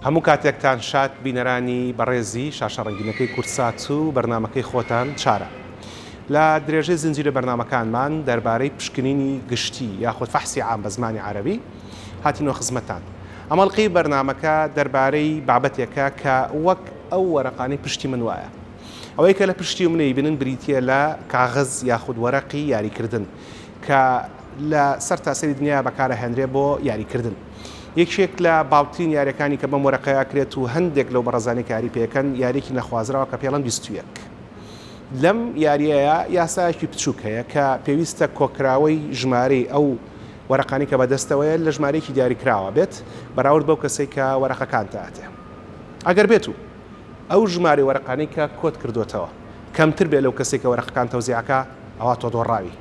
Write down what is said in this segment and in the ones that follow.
هەموو کاتێکتان شاد بینەرانی بەڕێزی شاشە ڕەنگینەکەی کوردسات و بەرنامەکەی خۆتان چارە. لە درێژەی زنجیرە بەرنامەکانمان دەربارەی پشکنینی گشتی یاخود فەحسی عام بە زمانی عەرەبی هاتینەوە خزمەتتان. ئەم ئەڵقەی بەرنامەکە دەربارەی بابەتێکە کە وەک ئەو وەرەقانەی پشتی من وایە. ئەوەی کە لە پشتی منەی بینن بریتییە لە کاغەز یاخود وەرەقی یاریکردن کە لە سەرتاسەری دنیا بەکارئەهێنرێ بۆ یاریکردن. یەکێک لە باوترین یاریەکانی کە بەم وەرەقەیە ئەکرێت و هەندێک لەو بەڕێزانەی کە یاری پێکەن یاریەکی نەخوازراوە کە پێڵەن 21. لەم یاریەیە یاسایەکی بچووک هەیە کە پێویستە کۆکراوەی ژمارەی ئەو وەرەقانی کە بەدەستەوەیە لە ژمارەیەکی دیاریکراوە بێت بەراورد بەو کەسەی کە وەرەقەکان تاتێ. ئەگەر بێت و ئەو ژمارەی وەرەقانەی کە کۆت کردۆتەوە کەمتر بێ لەو کەسەی کە وەرەقەکان تەوزیع ئەکا ئەوا تۆ دۆڕاوی.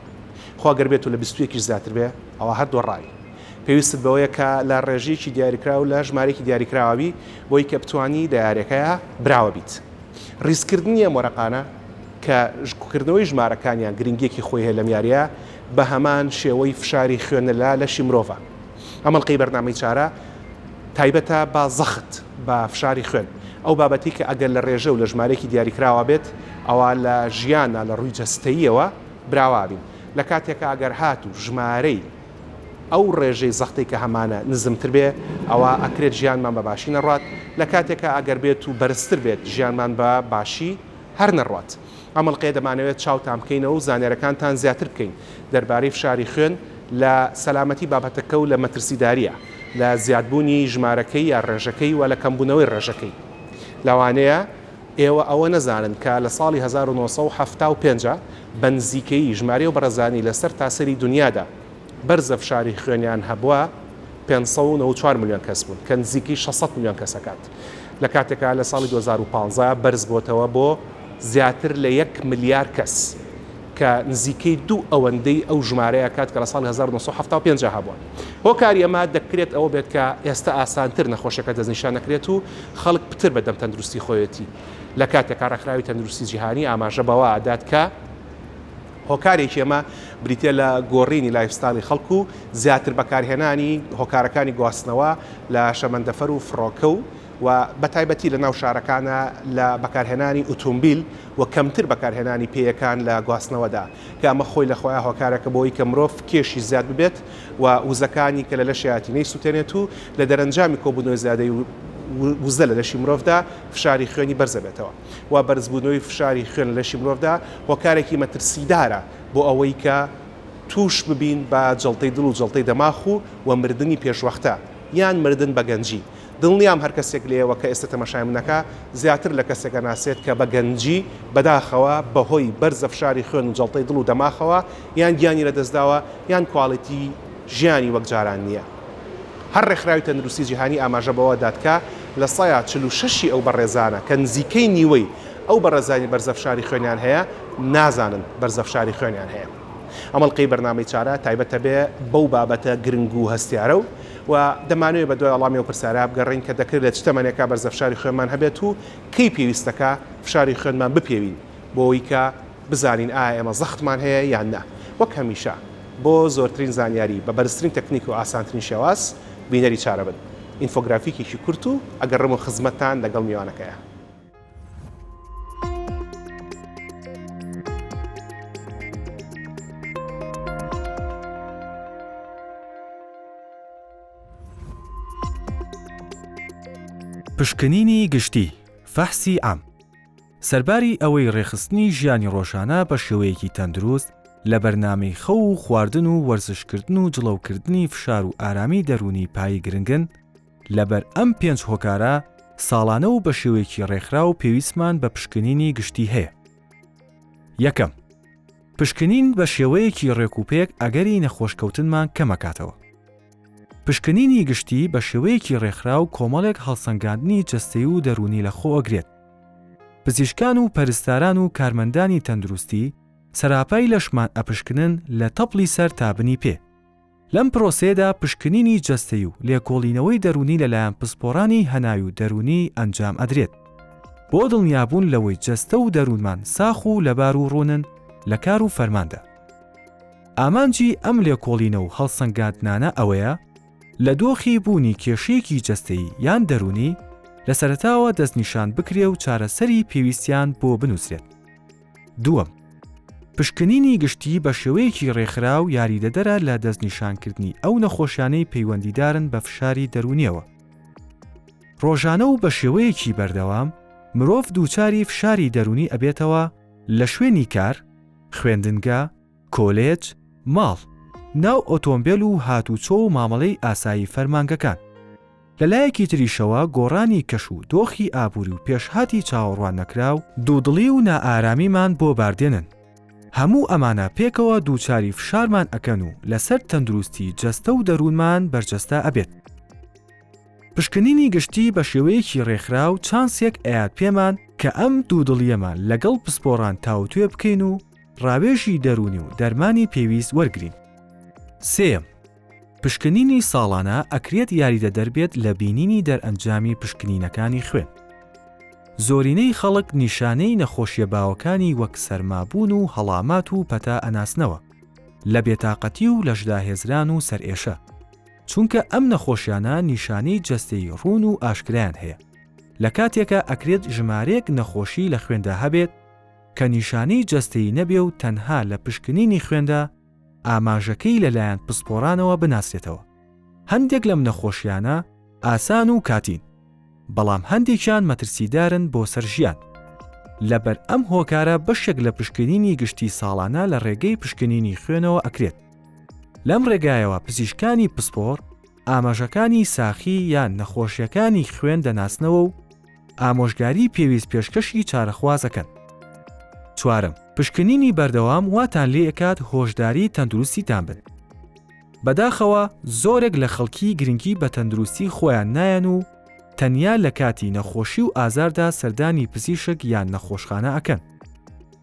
خۆ ئەگەر بێت و لە 21 یش زیاتر بێ ئەوا هەر دۆڕاوی. پێویستت بەوەیە کە لە ڕێژەیەکی دیاریکراو لە ژمارەیەکی دیاریکراوە بی بۆی کە بتوانی لە یاریەکەیا براوە بیت. ڕیزکردنی ئەم وەرەقانە کە کۆکردنەوەی ژمارەکانیان گرنگیەکی خۆی هەیە لەم یاریە بە هەمان شێوەی فشاری خوێنە لە لەشی مرۆڤە. ئەم ئەڵقەی بەرنامەی چارە تایبەتە بە زەخت بە فشاری خوێن. ئەو بابەتەی کە ئەگەر لە ڕێژە و لە ژمارەیەکی دیاریکراوە بێت ئەوا لە ژیانا لە ڕووی جەستەییەوە براوە ئەبین. لە کاتێکا ئەگەر هاتوو ژمارەی ئەو ڕێژەی زەختەی کە هەمانە نزمتر بێ ئەوا ئەکرێت ژیانمان بە باشی نەڕوات، لە کاتێکا ئەگەر بێت و بەرزتر بێت ژیانمان بە باشی هەر نەڕوات. ئەم ئەڵقەیە دەمانەوێت چاوتان بکەینەوە و زانیارەکانتان زیاتر بکەین دەربارەی فشاری خوێن لە سەلامەتی بابەتەکە و لە مەترسیدارییە لە زیادبوونی ژمارەکەی یا ڕێژەکەی و لە کەمبوونەوەی ڕێژەکەی. لەوانەیە ئێوە ئەوە نەزانن کە لە ساڵی 1975 بە نزیکەیی ژمارەی ئەو بەڕێزانەی لە سەرتاسەری دونیادا بەرزە فشاری خوێنیان هەبووە 594 ملیۆن کەس بوون کە نزیکەی 600 ملیۆن کەس ئەکات لە کاتێکا لە ساڵی 2015 بەرز بۆتەوە بۆ زیاتر لە یەک ملیار کەس کە نزیکەی دوو ئەوەندەی ئەو ژمارەیە کات کە لە ساڵی 1975 هەبووە. هۆکاری ئەمە دەکرێت ئەوە بێت کە ئێستا ئاسانتر نەخۆشیەکە دەستنیشان دەکرێت و خەڵک پتر بە دەم تەندروستی خۆیەتی لە کاتێکا ڕێکخراوی تەندروستی جیهانی ئاماژە بەوە ئەدات کە هۆکارێکی ئەمە بریتیە لە گۆڕینی lifestyle ی خەڵک و زیاتر بەکارهێنانی هۆکارەکانی گواستنەوە لە شەمەندەفەر و فڕۆکە و و بەتایبەتی لە ناو شارەکانا لە بەکارهێنانی ئوتومبیل و کەمتر بەکارهێنانی پێیەکان لە گواستنەوەدا کە ئەمە خۆی لە خۆیا هۆکارێکە بۆ ئەوەی کە مرۆڤ کێشی زیاد ببێت و وزەکانی کە لە لەشیایەتی نەیسوتێنێت و لە دەرەنجامی کۆبوونەوەی زیادەی وزە لە لەشی مرۆڤدا فشاری خوێنی بەرزەبێتەوە و بەرزبوونەوەی فشاری خوێن لە لەشی مرۆڤدا هۆکارێکی مەترسیدارە بۆ ئەوەی کە تووش ببین بە جەڵتەی دڵ و جەڵتەی دەماخ و و مردنی پێشوەختە یان مردن بە گەنجی. دڵنیام هەر کەسێک لە ئێوە کە ئێستە تەماشای من ئەکا زیاتر لە کەسێک ئەناسێت کە بە گەنجی بەداخەوە بە هۆی بەرزە فشاری خوێن و جەڵتەی دڵ و دەماخەوە یان گیانی لەدەستداوە یان quality ژیانی وەک جاران نییە. هەر ڕێکخراوی تەندروستی جیهانی ئاماژە بەوە دات کە لە سەیا 46 ی ئەو بەڕێزانە کە نزیکەی نیوەی ئەو بەڕێزانی بەرزە فشاری خوێنیان هەیە نازانن بەرزە فشاری خوێنیان هەیە. ئەم ئەڵقەی بەرنامەی چارە تایبەتە بێ بەو بابەتە گرنگ و هەستیارە و و دەمانەوێت بەدوای وەڵامی ئەو پرسیارە بگەڕێین کە دەکرێت لە چ تەمەنێکا بەرزە فشاری خوێنمان هەبێت و کەی پێویستەکە فشاری خوێنمان بپێوین بۆ ئەوەی کە بزانین ئایا ئێمە زەختمان هەیە یان نا. وەک هەمیشە بۆ زۆرترین زانیاری بە بەرزترین تەکنیک و ئاسانترین شێواز بینەری چارە بن. ئینفۆگرافیکێکی کورت و ئەگەڕێمەوە خزمەتتان لەگەڵ میوانەکەیا. پشکنینی گشتی، فحصی عام، سەرباری ئەوەی ڕێکخستنی ژیانی ڕۆژانە بە شێوەیەکی تەندروست لە بەرنامەی خەو و خواردن و وەرزشکردن و جڵەوکردنی فشار و ئارامی دەروونی پایەی گرنگن، لەبەر ئەم پێنج هۆکارە ساڵانە و بە شێوەیەکی ڕێکخراو پێویستمان بە پشکنینی گشتی هەیە. یەکەم، پشکنین بە شێوەیەکی ڕێکوپێک ئەگەری نەخۆشکەوتنمان کەمەکاتەوە. پشکنینی گشتی بە شێوەیەکی ڕێکخراو کۆمەڵێک هەڵسەنگاندنی جەستەیی و دەروونی لەخۆئەگرێت. پزیشکان و پەرستاران و کارمەندانی تەندروستی سەراپای لەشمان ئەپشکنن لە تەپڵی سەر تا بنی پێ. لەم پرۆسەیەدا پشکنینی جەستەیی و لێکۆڵینەوەی دەروونی لەلایەن پسپۆڕانی هەناوی و دەروونی ئەنجام ئەدرێت بۆ دڵنیابوون لەوەی جەستە و دەروونمان ساخ و لەبار و ڕوونن لە کار و فەرماندا. ئامانجی ئەم لێکۆڵینە و هەڵسەنگاندنانە ئەوەیە لە دۆخی بوونی کێشەیەکی جەستەیی یان دەروونی. لە سەرەتاوە دەستنیشان بکرێ و چارەسەری پێویستیان بۆ بنووسرێت. دووەم، پشکنینی گشتی بە شێوەیەکی ڕێکخراو یاریدەدەرە لە دەستنیشانکردنی ئەو نەخۆشیانەی پەیوەندیدارن بە فشاری دەروونییەوە. ڕۆژانە و بە شێوەیەکی بەردەوام مرۆڤ دووچاری فشاری دەروونی ئەبێتەوە لە شوێنی کار، خوێندنگە، کۆلێج، ماڵ، ناو ئۆتۆمبێل و هاتوچۆ و مامەڵەی ئاسایی فەرمانگەکان. لە لایەکی تریشەوە گۆڕانی کەش و دۆخی ئابووری و پێشهاتی چاوەڕواننەکراو، دوودڵی و نائارامیمان بۆ باردێنن. هەموو ئەمانە پێکەوە دووچاری فشارمان ئەکەن و لەسەر تەندروستی جەستە و دەروونمان بەرجەستە ئەبێت. پشکنینی گشتی بە شێوەیەکی ڕێکخراو چانسێک ئەیات پێمان کە ئەم دوودڵییەمان لەگەڵ پسپۆڕان تاوتوێ بکەین و ڕاوێژی دەروونی و دەرمانی پێویست وەرگرین. سێیەم، پشکنینی ساڵانە ئەکرێت یاریدەدەر بێت لە بینینی دەرئەنجامی پشکنینەکانی خوێن. زۆرینەی خەڵک نیشانەی نەخۆشیە باوەکانی وەک سەرمابوون و هەڵامات و پەتا ئەناسنەوە، لە بێتاقەتی و لەشداهێزران و سەرئێشە، چونکە ئەم نەخۆشیانە نیشانەی جەستەیی ڕوون و ئاشکرایان هەیە، لە کاتێکا ئەکرێت ژمارەیەک نەخۆشی لە خوێندا هەبێت کە نیشانەی جەستەیی نەبێ و تەنها لە پشکنینی خوێندا ئاماژەکەی لەلایەن پسپۆرانەوە بناسرێتەوە. هەندێک لەم نەخۆشیانە ئاسان و کاتین، بەڵام هەندێکیان مەترسیدارن بۆ سەر ژیان. لەبەر ئەم هۆکارە بەشێک لە پشکنینی گشتی ساڵانە لە ڕێگەی پشکنینی خوێنەوە ئەکرێت. لەم ڕێگایەوە پزیشکانی پسپۆڕ ئاماژەکانی ساخی یان نەخۆشیەکانی خوێن دەناسنەوە و ئامۆژگاری پێویست پێشکەشی چارەخواز ئەکەن. چوارەم، پشکنینی بەردەوام واتان لێ ئەکات هۆشداری تەندروستیتان بن. بەداخەوە زۆرێک لە خەڵکی گرنگی بە تەندروستی خۆیان نایەن و تەنیا لە کاتی نەخۆشی و ئازاردا سەردانی پزیشک یان نەخۆشخانە ئەکەن.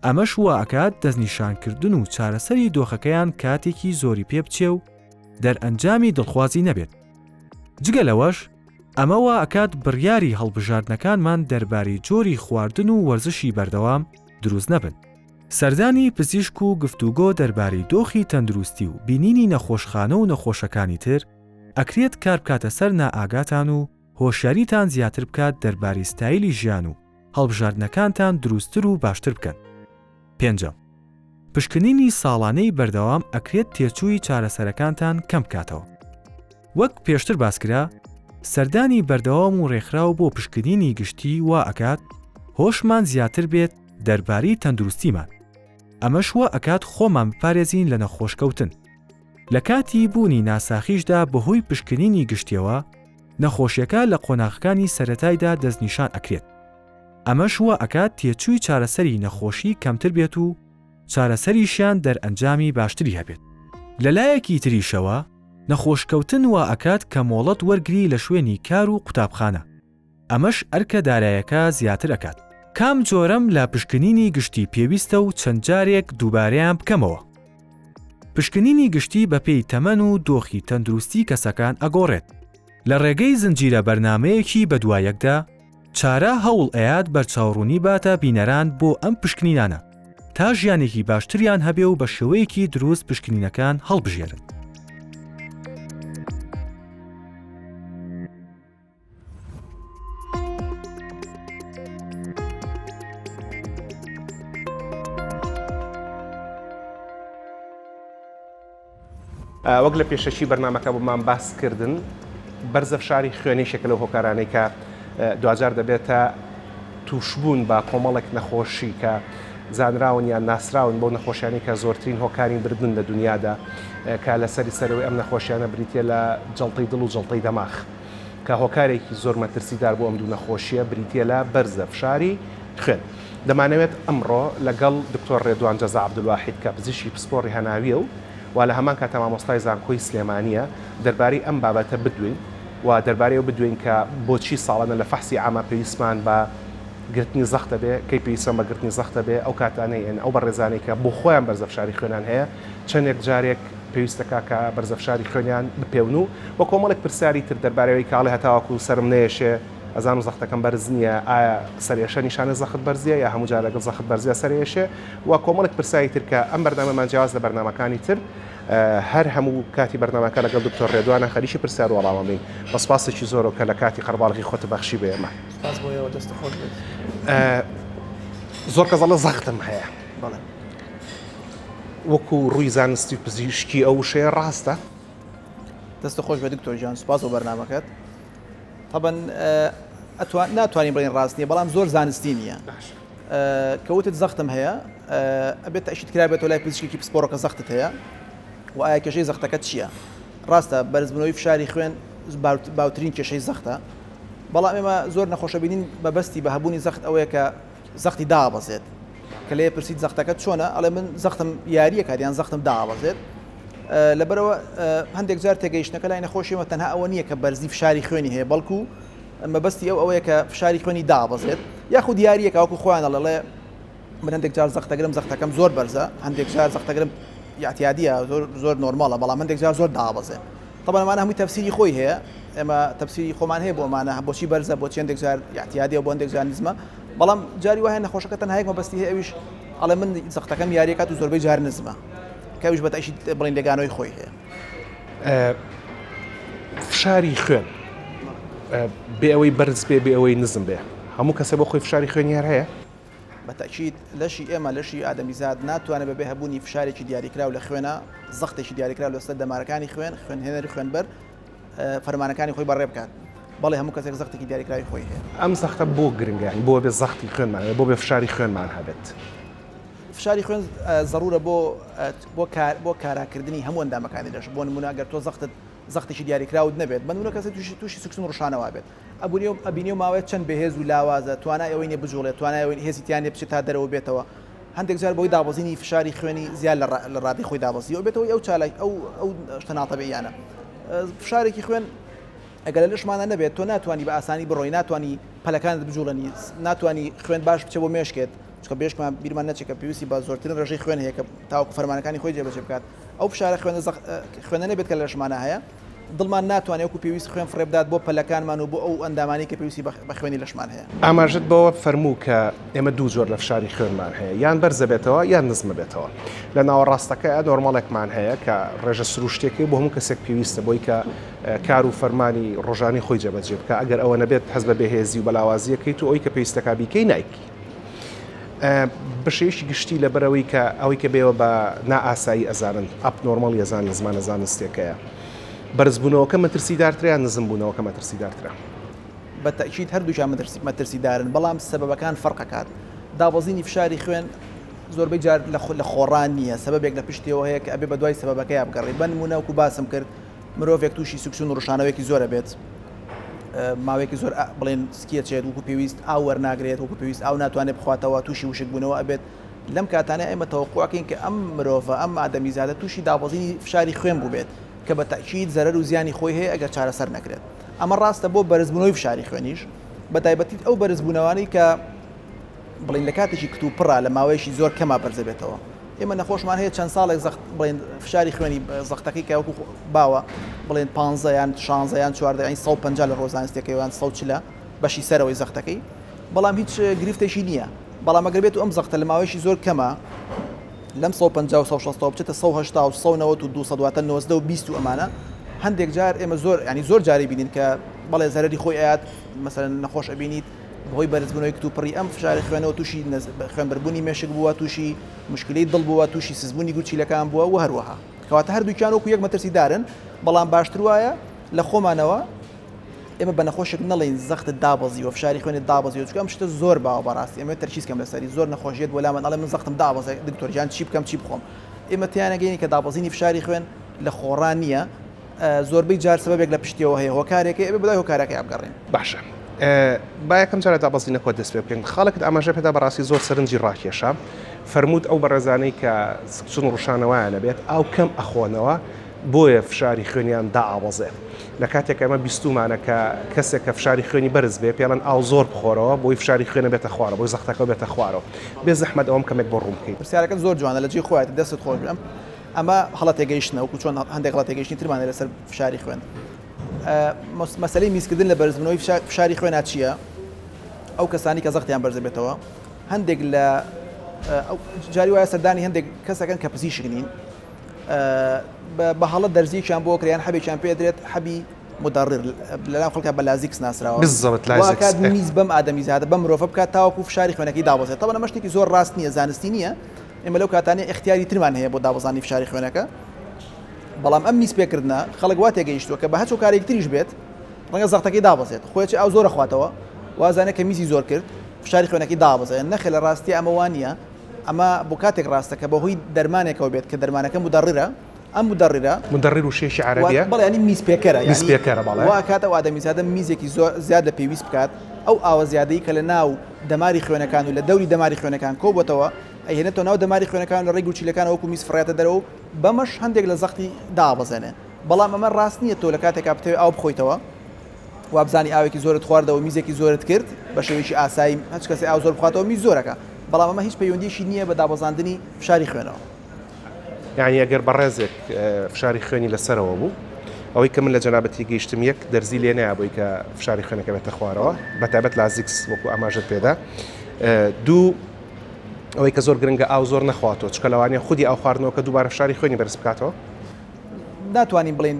ئەمەش وا ئەکات دەستنیشانکردن و چارەسەری دۆخەکەیان کاتێکی زۆری پێ بچێ و دەرئەنجامی دڵخوازی نەبێت. جگە لەوەش ئەمە وا ئەکات بڕیاری هەڵبژاردنەکانمان دەربارەی جۆری خواردن و وەرزشی بەردەوام دروست نەبن. سەردانی پزیشک و گفتوگۆ دەربارەی دۆخی تەندروستی و بینینی نەخۆشخانە و نەخۆشەکانی تر ئەکرێت کار بکاتە سەر نائاگاتان و هۆشیاریتان زیاتر بکات دەربارەی ستایلی ژیان و هەڵبژاردنەکانتان دروستتر و باشتر بکەن. پێنجەم، پشکنینی ساڵانەی بەردەوام ئەکرێت تێچووی چارەسەرەکانتان کەم بکاتەوە. وەک پێشتر باسکرا، سەردانی بەردەوام و ڕێکخراو بۆ پشکنینی گشتی وا ئەکات هۆشمان زیاتر بێت دەربارەی تەندروستیمان، ئەمەش وا ئەکات خۆمان بپارێزین لە نەخۆشکەوتن. لە کاتی بوونی ناساخیشدا بەهۆی پشکنینی گشتیەوە، نەخۆشیەکە لە قۆناغەکانی سەرەتایدا دەستنیشان ئەکرێت. ئەمەش وا ئەکات تێچووی چارەسەری نەخۆشی کەمتر بێت و چارەسەریشیان دەرئەنجامی باشتری هەبێت. لەلایەکی تریشەوە نەخۆشکەوتن وا ئەکات کە مۆڵەت وەرگری لە شوێنی کار و قوتابخانە، ئەمەش ئەرکە دارایەکە زیاتر ئەکات. کام جۆرەم لە پشکنینی گشتی پێویستە و چەند جارێک دووبارەیان بکەمەوە؟ پشکنینی گشتی بەپێی تەمەن و دۆخی تەندروستی کەسەکان ئەگۆڕێت. لە ڕێگەی زنجیرە بەرنامەیەکی بەدوایەکدا، چارە هەوڵ ئەیات بەرچاوڕوونی باتە بینەران بۆ ئەم پشکنینانە تا ژیانێکی باشتریان هەبێ و بە شێوەیەکی دروست پشکنینەکان هەڵبژێرن. وەک لە پێشەکی بەرنامەکە بۆمان باس کردن بەرزە فشاری خوێن یەکێکە لەو هۆکارانەی کە دواجار دەبێتە تووشبوون بە کۆمەڵێک نەخۆشی کە زانراون یان ناسراون بەو نەخۆشیانی کە زۆرترین هۆکاری مردن لە دنیادا کە لەسەری سەرەوەی ئەم نەخۆشیانە بریتە لە جەڵتەی دڵ و جەڵتەی دەماخ کە هۆکارێکی زۆر مەترسیدار بۆ ئەم دوو نەخۆشییە بریتییە لە بەرزە فشاری خوێن. دەمانەوێت ئەمڕۆ لەگەڵ دکتۆر ڕێدوان جەزا عەبدولواحید کە پزیشکی پسپۆڕی هەناوییە و و لە هەمان کاتا مامۆستای زانکۆی سلێمانییە دەربارەی ئەم بابەتە بدوێین و دەربارەی ئەوە بدوێین کە بۆچی ساڵانە لە فەحسی عاما پێویستمان بە گرتنی زەخت دەبێ، کەی پێویستمان بە گرتنی زەخت دەبێ، ئەو کاتانەی یان ئەو بەڕێزانەی کە بۆ خۆیان بەرزە فشاری خوێنیان هەیە چەندێک جارێک پێویست دەکا کە بەرزە فشاری خوێنیان بپێون و وە کۆمەڵێک پرسیاری تر دەربارەی ئەوەی کە ئەڵێ هەتاوەکو سەرم نەیەشێ ئەزانم زەختەکەم بەرز نییە ئایا سەرئێشە نیشانەی زەخت بەرزیە یا هەموو جار لەگەڵ زەخت بەرزیە سەرئێشێ و کۆمەڵێک پرسیاری تر کە ئەم بەرنامەمان جیاواز لە بەرنامەکانی تر. هەر هەموو کاتی بەرنامەکە لەگەڵ دکتۆر ڕێدوانە خەریکی پرسیار و وەڵامە بین. بە سپاسێکی زۆرەوە کە لە کاتی قەرباڵغی خۆت بەخشی بە ئێمە. سپاس بۆ ئێوە دەست خۆش بێت. زۆر کەس دەڵێ زەختم هەیە. بەڵێ. وەکو ڕووی زانستی و پزیشکی ئەو وشەیە ڕاستە؟ دەست خۆش بێت دکتۆر گیان سپاس بۆ بەرنامەکەت. تەبەن ئەتوان ناتوانین بڵێین ڕاست نییە بەڵام زۆر زانستی نییە. کە وتت زەختم هەیە ئەبێت تەئکید کرابێتەوە لای پزیشکێکی پسپۆڕ کە زەختت هەیە و ئایا کێشەی زەختەکەت چییە؟ ڕاستە بەرزبوونەوەی فشاری خوێن باوترین کێشەی زەختە بەڵام ئێمە زۆر نەخۆشە بینین بەبەستی بە هەبوونی زەخت ئەوەیە کە زەختی دابەزێت کە لێ پرسیت زەختەکە چۆنە ئەڵێ من زەختم یاریە کات یان زەختم دابەزێت لەبەرەوە هەندێک جار تێگەیشتنەکە لای نەخۆشیەوە تەنها ئەوە نییە کە بەرزی فشاری خوێنی هەیە بەڵکو مەبەستی ئەو ئەوەیە کە فشاری خوێنی دابەزێت یاخود یاریەکە وەکو خۆیان ئەڵێ من هەندێک جار زەختەگرم زەختەکەم زۆر بەرزە هەندێک جار زەختەگرم یاعتیادیە زۆر زۆر نۆرماڵە بەڵام هەندێک جار زۆر دابەزێ طبعا ئەمانە هەمووی تەفسیری خۆی هەیە ئێمە تەفسیری خۆمان هەیە بۆ ئەمانە بۆچی بەرزە بۆچی هەندێک جار یاعتیادیە بۆ هەندێک جار نزمە بەڵام جاری وایە نەخۆشەکە تەنها یەک مەبەستی هەیە ئەویش ئەڵێ من زەختەکەم یاریەکات و زۆربەی جار نزمە کە ئەویش بە تەئکید بڵێن لێگانەوەی خۆی هەیە. فشاری خوێن بێ ئەوەی بەرز بێ بێ ئەوەی نزم بێ هەموو کەسە بۆ خۆی فشاری خوێنی هەر هەیە؟ بە تەئکید لەشی ئێمە لەشی ئادەمیزاد ناتوانێت بەبێ هەبوونی فشارێکی دیاریکراو لە خوێنا زەختێکی دیاریکراو لەسەر دەمارەکانی خوێن خوێنهێنەری خوێنبەر فەرمانەکانی خۆی بەڕێ بکات بەڵێ هەموو کەسێک زەختێکی دیاریکراوی خۆی هەیە. ئەم زەختە بۆ گرنگە یانی بۆ بێ زەختی خوێنمان هەبێت بۆ بێ فشاری خوێنمان هەبێت؟ فشاری خوێن زەڕورە بۆ بۆ کار بۆ کاراکردنی هەموو ئەندامەکانی لەش بۆ نمونە ئەگەر تۆ زەختت زەختێکی دیاریکراوت نەبێت بە نمونە کەسێک تووشی تووشی سکچوون ڕشانەوە بێت ئەبوونی و ئەبینی و ماوەیە چەند بەهێز و لاوازە توانای ئەوەی نیە بجوڵێت توانای ئەوەی هێزی تیا نیە بچێت تا دەرەوە بێتەوە هەندێک جار بۆی دابەزینی فشاری خوێنی زیاد لە ڕادەی خۆی دابەزیوە بێتەوەی ئەو چالاک ئەو ئەو شتە ناتەبیعیانە فشارێکی خوێن ئەگەر لە لەشمانە نەبێت تۆ ناتوانانی بە ئاسانی بڕۆی ناتوانانی پەلەکانت بجوڵێنی ناتوانانی خوێن باش بچێ بۆ مێشکت چونکە بێشکمان بیرمان نەچێت کە پێویستی بە زۆرترین ڕێژەی خوێن هەیە کە تاوەکو فەرمانەکانی خۆی جێبەجێ بکات ئەو فشارە خوێنە خوێنە نەبێت کە لە لەشمانە هەیە دڵمان ناتوانێت وەکو پێویست خوێن فڕێ بدات بۆ پەلەکانمان و بۆ ئەو ئەندامانەی کە پێویستی بە خوێنی لەشمان هەیە. ئاماژەت بەوە فەرموو کە ئێمە دوو جۆر لە فشاری خوێنمان هەیە یان بەرزەبێتەوە یان نزمەبێتەوە لە ناوەڕاستەکەیا نۆرماڵێکمان هەیە کە ڕێژە سروشتیەکەی بۆ هەموو کەسێک پێویستە بۆی کە کار و فەرمانی ڕۆژانی خۆی جێبەجێ بکە ئەگەر ئەوە نەبێت هەست بە بێهێزی و بەلاوازیەکەیت و ئەوی کە پێویستەکە بیکەی نایکی. بەشێوەیەکی گشتی لەبەرئەوەی کە ئەوەی کە بێوە بە نائاسایی ئەزانن، Abnormal ئەزانن لە زمانە زانستیەکەیا. بەرزبوونەوەکە مەترسیدارترە یان نزمبوونەوەکە مەترسیدارترە؟ بە تەئکید هەردووکیان مەترسیدارن، بەڵام سەبەبەکان فەرق ئەکات. دابەزینی فشاری خوێن زۆربەی جار لە خۆڕا نییە، سەبەبێک لە پشتیەوە هەیە کە ئەبێ بەدوای سەبەبەکەیا بگەڕێی. بە نموونە وەکو باسم کرد مرۆڤێک تووشی سکچوون و ڕشانەوەیەکی زۆر ئەبێت، ماوەیەکی زۆر بڵێن سکی ئەچێت وەکو پێویست ئاو وەرناگرێت وەکو پێویست ئاو ناتوانێت بخواتەوە تووشی وشکبوونەوە ئەبێت لەم کاتانە ئێمە تەوەقوعکەین کە ئەم مرۆڤە ئەم ئادەمیزادە تووشی دابەزینی فشاری خوێن بووبێت کە بە تەئکید زەرەر و زیانی خۆی هەیە ئەگەر چارەسەر نەکرێت ئەمە ڕاستە بۆ بەرزبوونەوەی فشاری خوێنیش بە تایبەتی ئەو بەرزبوونەوانەی کە بڵین لە کاتێکی کتوپڕە لە ماوەیەکی زۆر کەما بەرزەبێتەوە ئێمە نەخۆشمان هەیە چەند ساڵێک زەخت بڵێن فشاری خوێنی زەختەکەی کە وەکو باوە بڵێن 15 یان 16 یان 14 یان 150 لە ڕۆزانستەکەی یان 140 بەشی سەرەوەی زەختەکەی بەڵام هیچ گرفتێکی نییە بەڵام ئەگەر بێت و ئەم زەختە لە ماوەیەکی زۆر کەمە لەم 150 و 160 بچێتە 180 و 190 و 200 واتە 19 و 20 و ئەمانە هەندێک جار ئێمە زۆر ینی زۆر جاری بینین کە بەڵێ زەرەری خۆی ئەیات مەسەلەن نەخۆش ئەبینیت بەهۆی بەرزبوونەوەی کتوپڕی ئەم فشاری خوێنەوە تووشی خوێنبەربوونی مێشک بووە، تووشی موشکیلەی دڵ بووە، تووشی سستبوونی گورچیلەکان بووە و هەروەها. کەواتە هەردووکیان وەکو یەک مەترسیدارن، بەڵام باشتر وایە لە خۆمانەوە ئێمە بە نەخۆشێک نەڵێین زەختت دابەزیوە، فشاری خوێنت دابەزیوە، چونکە ئەم شتە زۆر باوە بەڕاستی، ئەمەوێت تەرکیز کەم لەسەری، زۆر نەخۆش یەت بۆ لامان ئەڵێ من زەختم دابەزێ دکتۆر گیان چی بکەم چی بخۆم؟ ئێمە تێیانەگەین کە دابەزینی فشاری خوێن لە خۆڕا نییە، زۆربەی جار سەبەبێک لە پشتیەوە هەیە هۆکارێک هەیە ئەبێ بەدوای هۆکارەکەیا بگەڕێین. باشە با یەکەم جار لە دابەزینەکەوە دەست پێ بکەین خاڵێکت ئاماژە پێدا بەڕاستی زۆر سەرنجی ڕاکێشا فەرمووت ئەو بەڕێزانەی کە سکچون و ڕشانەوەیان ئەبێت ئاو کەم ئەخۆنەوە بۆیە فشاری خوێنیان دائابەزێ لە کاتێک ئەمە بیستومانە کە کەسێک کە فشاری خوێنی بەرز بێ پێڵەن ئاو زۆر بخۆرەوە بۆی فشاری خوێنە بێتە خوارەوە بۆی زەختەکە بێتە خوارەوە بێ زەحمەت ئەوەم کەمێک بۆ ڕوون بکەیت. پرسیارەکەت زۆر جوانە لە جێی خۆیەتی دەستت خۆش بێ ئەم ئەمە هەڵە تێگەیشتنە وەکو چۆن هەندێک هەڵە تێگەیشتنی ترمان هەیە لەسەر فشاری خوێن. مەسەلەی میزکردن لە بەرزبوونەوەی فشاری خوێنا چییە؟ ئەو کەسانی کە زەختیان بەرزەبێتەوە هەندێک لە جاری وایە سەردانی هەندێک کەسەکەن کە پزیشک نین. بە هەڵە دەرزیەکیان بۆ کرێ یان حەبێکیان پێ درێت حەبی مدەڕر لەناو خەڵکا بە لازیکس ناسراوە بالضبط لازیکس واکات میز بەم ئادەمیزادە بەم مرۆڤە بکات تاوەکو فشاری خوێنەکەی دابەزێت تەبعەن ئەمە شتێکی زۆر ڕاست نییە زانستی نییە ئێمە لەو کاتانەی ئیختیاری ترمان هەیە بۆ دابەزاندنی فشاری خوێنەکە بەڵام ئەم میز پێکردنە خەڵک وا تێگەیشتووە کە بە هەچ هۆکارێکی تریش بێت ڕەنگە زەختەکەی دابەزێت خۆی ئەچێ ئاو زۆر ئەخواتەوە وازانێت کە میزی زۆر کرد فشاری خوێنەکەی دابەزێت نەخێر لە ڕاستییا ئەمە وا نییە ئەمە بۆ کاتێک ڕاستە کە بەهۆی دەرمانێکەوە بێت کە دەرمانەکە مدەڕرە ئەم مدەڕرە مدەڕر وشەیەکی عەرەبیە؟ بەڵێ یانی میزپێکەرە یانی میزپێکەرە بەڵێ. وا ئەکات ئەو ئادەمیزادە میزێکی زۆر زیاد لە پێویست بکات ئەو ئاوە زیادەی کە لە ناو دەماری خوێنەکان و لە دەوری دەماری خوێنەکان کۆبۆتەوە ئەیهێنێتەوە ناو دەماری خوێنەکان و لە ڕێی گورچیلەکانەوە وەکو میز فڕێتە دەرەوە و بەمەش هەندێک لە زەختی دابەزێنێ بەڵام ئەمە ڕاست نییە تۆ لە کاتێکا بتەوێ ئاو بخۆیتەوە وابزانی ئاوێکی زۆرت خواردەوە میزێکی زۆرت کرد بە شێوەیەکی ئاسایی هەچ کەسێ ئاو زۆر بخواتەوە میز زۆرەکە بەڵام ئەمە هیچ پەیوەندیەکی نییە بە دابەزاندنی فشاری خوێنەوە. یانی ئەگەر بەڕێزێک فشاری خوێنی لەسەرەوە بوو ئەوەی کە من لە جەنابت تێگەیشتم یەک دەرزی لێ نایە بۆی کە فشاری خوێنەکە بێتە خوارەوە بە تایبەت لازیکس وەکو ئاماژەت پێدا دوو ئەوەی کە زۆر گرنگە ئاو زۆر نەخواتەوە چکە لەوانەیە خودی ئاو خواردنەوەکە دووبارە فشاری خوێنی بەرز بکاتەوە. ناتوانین بڵێین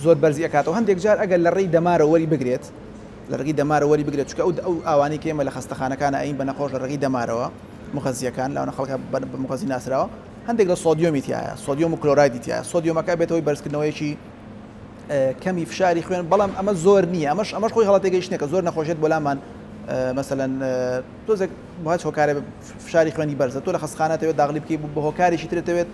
زۆر بەرزی ئەکاتەوە هەندێک جار ئەگەر لە ڕێی دەمارەوە وەری بگرێت لە ڕێگەی دەمارەوە وەری بگرێت چونکە ئەو ئەو ئاوانەی کە ئێمە لە خەستەخانەکانە ئەین بە نەخۆش لە ڕێگەی دەمارەوە مغەزیەکان لاونە خەڵکە بە مغەزی ناسراوە هەندێک لە سۆدیۆمی تایە سۆدیۆم و کلۆرایدی تایە سۆدیۆمەکە بێتەوەی بەرزکردنەوەیەکی کەمی فشاری خوێن بەڵام ئەمە زۆر نییە ئەمەش ئەمەش خۆی هەڵەتێگەیشتنێکە زۆر نەخۆشێت بۆ لامان مەسەلەن تۆزێک بۆ هەچ هۆکارێ فشاری خوێنی بەرزە تۆ لە خەستخانە تەوێت داغلی بکەی بە هۆکارێکی ترت تەوێت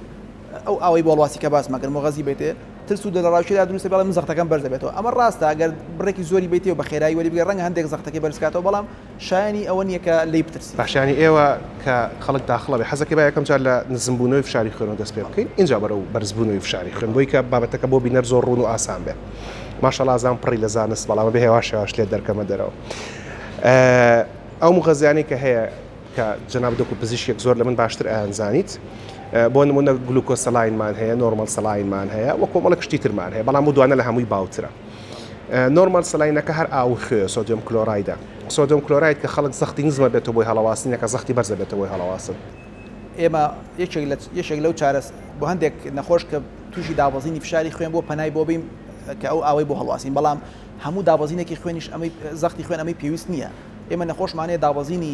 ئەو ئاوەی بۆڵواسی کە باسمان کرد مغەزی بێتێ ترس و دڵەڕاوکێدا دروستە بەڵێ من زەختەکەم بەرز دەبێتەوە ئەمە ڕاستە ئەگەر بڕێکی زۆری بیتێ و بە خێرایی وەری بگرێ ڕەنگە هەندێک زەختەکەی بەرز کاتەوە بەڵام شایانی ئەوە نییە کە لێی بترسی. باشە یانی ئێوە کە خەڵک داخڵە بێ حەزەکەی با یەکەم جار لە نزمبوونەوەی فشاری خوێنەوە دەست پێ بکەین ئینجا بەرەو بەرزبوونەوەی فشاری خوێن بۆی کە بابەتەکە بۆ بینەر زۆر ڕوون و ئاسان بێ ماشەڵا ئەزانم پڕی لە زانست بەڵام ئەبێ هێواش هێواش لێت دەرکەمە دەرەوە ئەو مغەزیانەی کە هەیە کە جەنابت وەکو پزیشکێک زۆر لە من باشتر ئەیانزانیت بۆ نمونە glucose saline مان هەیە normal saline مان هەیە وە کۆمەڵێک شتی ترمان هەیە بەڵام ئەو دوانە لە هەمووی باوترە normal saline ەکە هەر ئاو و خوێ sodium chloride ە sodium chloride کە خەڵک زەختی نزمە بێتەوە بۆی هەڵەواسن یەکە زەختی بەرزە بێتەوە بۆی هەڵەواسن. ئێمە یەکێک لە یەکێک لەو چارەس بۆ هەندێک نەخۆش کە تووشی دابەزینی فشاری خوێن بووە پەنای بۆ بین کە ئەو ئاوەی بۆ هەڵواسین بەڵام هەموو دابەزینێکی خوێنیش ئەمەی زەختی خوێن ئەمەی پێویست نییە ئێمە نەخۆشمان هەیە دابەزینی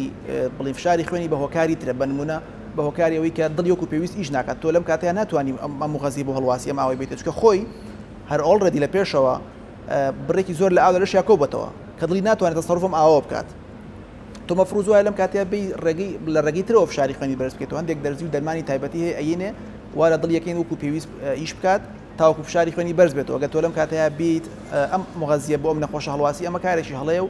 بڵین فشاری خوێنی بە هۆکاری ترە بە نمونە بە هۆکاری ئەوەی کە دڵی وەکو پێویست ئیش ناکات تۆ لەم کاتەیە ناتوانانی ئەم مغەزی بۆ هەڵواسی ئەم ئاوەی بیتە چونکە خۆی هەر already لە پێشەوە بڕێکی زۆر لە ئاو لە لەشیا کۆبەتەوە کە دڵی ناتوانێت تەسەروف ئەم ئاوە بکات تۆ مەفروز وایە لەم کاتەیە بی ڕێگەی لە ڕێگەی ترەوە فشاری خوێنی بەرز بکەیتەوە هەندێک دەرزی و دەرمانی تایبەتی هەیە ئەینێ وا لە دڵ یەکەین وەکو پێویست ئیش بکات تاوەکو فشاری خوێنی بەرز بێتەوە گەر تۆ لەم کاتەیە بیت ئەم مغەزیە بۆ ئەم نەخۆشە هەڵواسی ئەمە کارێکی هەڵەیە و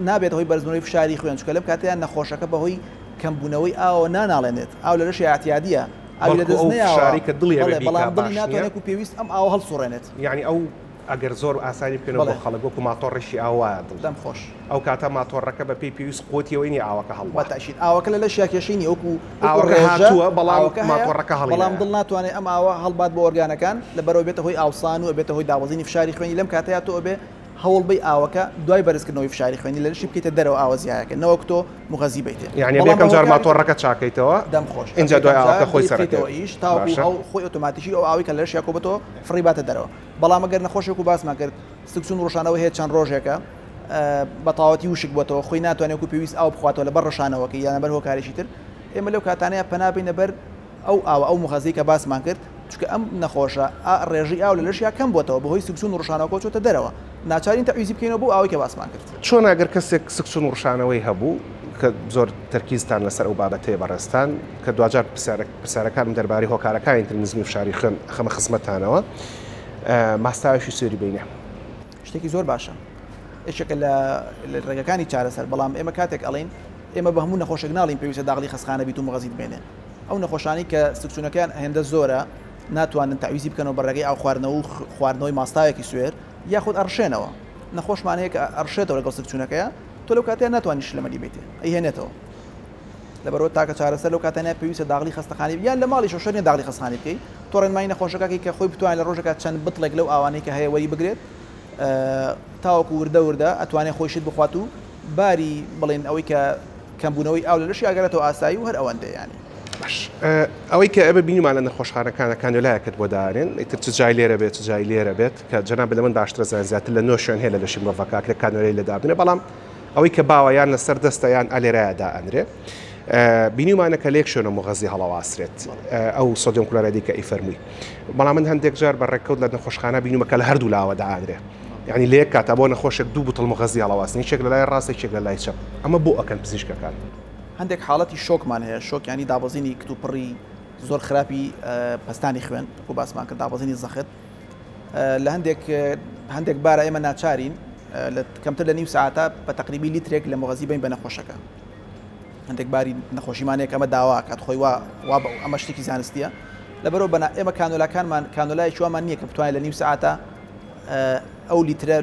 نابێتە هۆی بەرزبوونەوەی فشاری خوێن چونکە لەم کاتەیە نەخۆشەکە بەهۆی کەمبوونەوەی ئاوەوە ناناڵێنێت ئاو لە لەشی ئاعتیادیە ئاوی لەدەست نەیاوە فشاری کە دڵی بەڵێ بەڵام دڵی ناتوانێت و پێویست ئەم ئاوە هەڵسوڕێنێت. یانی ئەو ئەگەر زۆر ئاسانی بکەینەوە بۆ خەڵک وەکو ماتۆڕێکی ئاو وایە دڵ. دەم خۆش. ئەو کاتە ماتۆڕەکە بە پێی پێویست قوتی ئەوەی نیە ئاوەکە هەڵبات. بە تەئکید ئاوەکە لە لەشیا کێشەی نیە وەکو ئاوەکە هاتووە بەڵام ماتۆڕەکە هەڵی بەڵام دڵ ناتوانێت ئەم ئاوە هەڵبات بۆ ئۆرگانەکان لەبەرئەوە بێتە هۆی ئاوسان و ئەبێتە هۆی دابەزینی فشاری خوێنی لەم کاتەیا تۆ ئەبێ هەوڵ بەی ئاوەکە دوای بەرزکردنەوەی فشاری خوێنی لە لەشی بکەیتە دەرەوە ئاوە زیایەکە نەوەک تۆ موغەزی بەیتێ. یانی ئەبێ یەکەم جار ماتۆڕەکە چاکەیتەوە دەم خۆش ئینجا دوای ئاوەکە خۆی سەرەکەیتەوە ئیش تاوەکو هەو خۆی ئۆتۆماتیکی ئەو ئاوەی کە لە لەشیا کۆبۆتەوە فڕی باتە دەرەوە بەڵام ئەگەر نەخۆشێک و باسمان کرد سکچون ڕشانەوە هەیە چەند ڕۆژێکە بە تەواوەتی وشک بۆتەوە خۆی ناتوانێت وەکو پێویست ئاو بخواتەوە لەبەر ڕشانەوەکەی یان لەبەر هۆکارێکی تر ئێمە لەو کاتانەیە پەنا بینە بەر ئەو ئاوە ئەو مغەزەی کە باسمان کرد چونکە ئەم نەخۆشە ڕێژەی ئاو لە لەشیا کەم بۆتەوە بەهۆی سکچون و ڕشانەوەکەوە چۆتە دەرەوە ناچارین تەعویزی بکەینەوە بەو ئاوەی کە باسمان کرد. چۆن ئەگەر کەسێک سکچون و ڕشانەوەی هەبوو کە زۆر تەرکیزتان لەسەر ئەو بابەتەیە بەڕێزتان کە دواجار پرسیارەکانم دەربارەی هۆکارەکانی تر نزمی فشاری خوێن ئەخەمە خزمەتتانەوە ماستاوێکی سوێری بینە. شتێکی زۆر باشە یەکێکە لە ڕێگەکانی چارەسەر بەڵام ئێمە کاتێک ئەڵێین ئێمە بە هەموو نەخۆشێک ناڵین پێویستە داغلی خەستخانە بیت و مغەزیت بێنێ ئەو نەخۆشانەی کە سکچوونەکەیان هێندە زۆرە ناتوانن تەعویزی بکەنەوە بە ڕێگەی ئاو خواردنەوە و خواردنەوەی ماستاوێکی سوێر یاخود ئەڕشێنەوە نەخۆشمان هەیە کە ئەڕشێتەوە لەگەڵ سکچوونەکەیە تۆ لەو کاتەیە ناتوانانی شلەمەنی بیتێ ئەیهێنێتەوە لەبەرەوە تاکە چارەسەر لەو کاتانە پێویستە داغلی خەستەخانی یان لە ماڵی شۆشەر نیە داغلی خەستخانی بکەی تۆ ڕێنمایی نەخۆشەکەی کە خۆی بتوانێت لە ڕۆژێکا چەند بتڵێک لەو ئاوانەی کە هەیە وەری بگرێت تاوەکو وردە وردە ئەتوانێت خۆی شت بخوات و باری بڵێن ئەوەی کە کەمبوونەوەی ئاو لە لەشی ئەگەرێتەوە ئاسایی و هەر ئەوەندەیە یانی. باش ئەوەی کە ئێمە بینیمان لە نەخۆشخانەکانە کانیۆلایەکت بۆ دانێن ئیتر چ جای لێرە بێت چ جای لێرە بێت کە جەناب لە من باشترە زان زیاتر لە نۆ شوێن هەیە لە لەشی مرۆڤەکە ئەکرێ کانیۆلای لێ دابنێ بەڵام ئەوەی کە باوە یان لەسەر دەستە یان ئەلێرایە دائەنرێ بینیومانە کە لە یەک شوێنە موغەزی هەڵەواسرێت ئەو sodium chloride ی کە ئەیفەرمووی بەڵام من هەندێک جار بە ڕێککەوت لە نەخۆشخانە بینیومە کە لە هەردوو لاوە دائەنرێ یعنی لە یەک کاتا بۆ نەخۆشێک دوو بوتڵ موغەزی هەڵەواسن یەکێک لە لای ڕاست یەکێک لە لای چەپ ئەمە بۆ ئەکەن پزیشکەکان؟ هەندێک حاڵەتی شۆکمان هەیە، شۆک یانی دابەزینی کتوپڕی زۆر خراپی پەستانی خوێن، وەکو باسمان کرد دابەزینی زەخت. لە هەندێک هەندێک بارە ئێمە ناچارین لە کەمتر لە نیو ساعتە بە تقریبی لیترێک لە مغەزی بین بە نەخۆشەکە. هەندێک باری نەخۆشیمان هەیە کە ئەمە داوا کات خۆی وا وا ئەمە شتێکی زانستیە. لەبەرەوە بەنا ئێمە کانۆلاکانمان کانۆلایەکی وامان نییە کە بتوانێت لە نیو ساعتە ئەو لیترە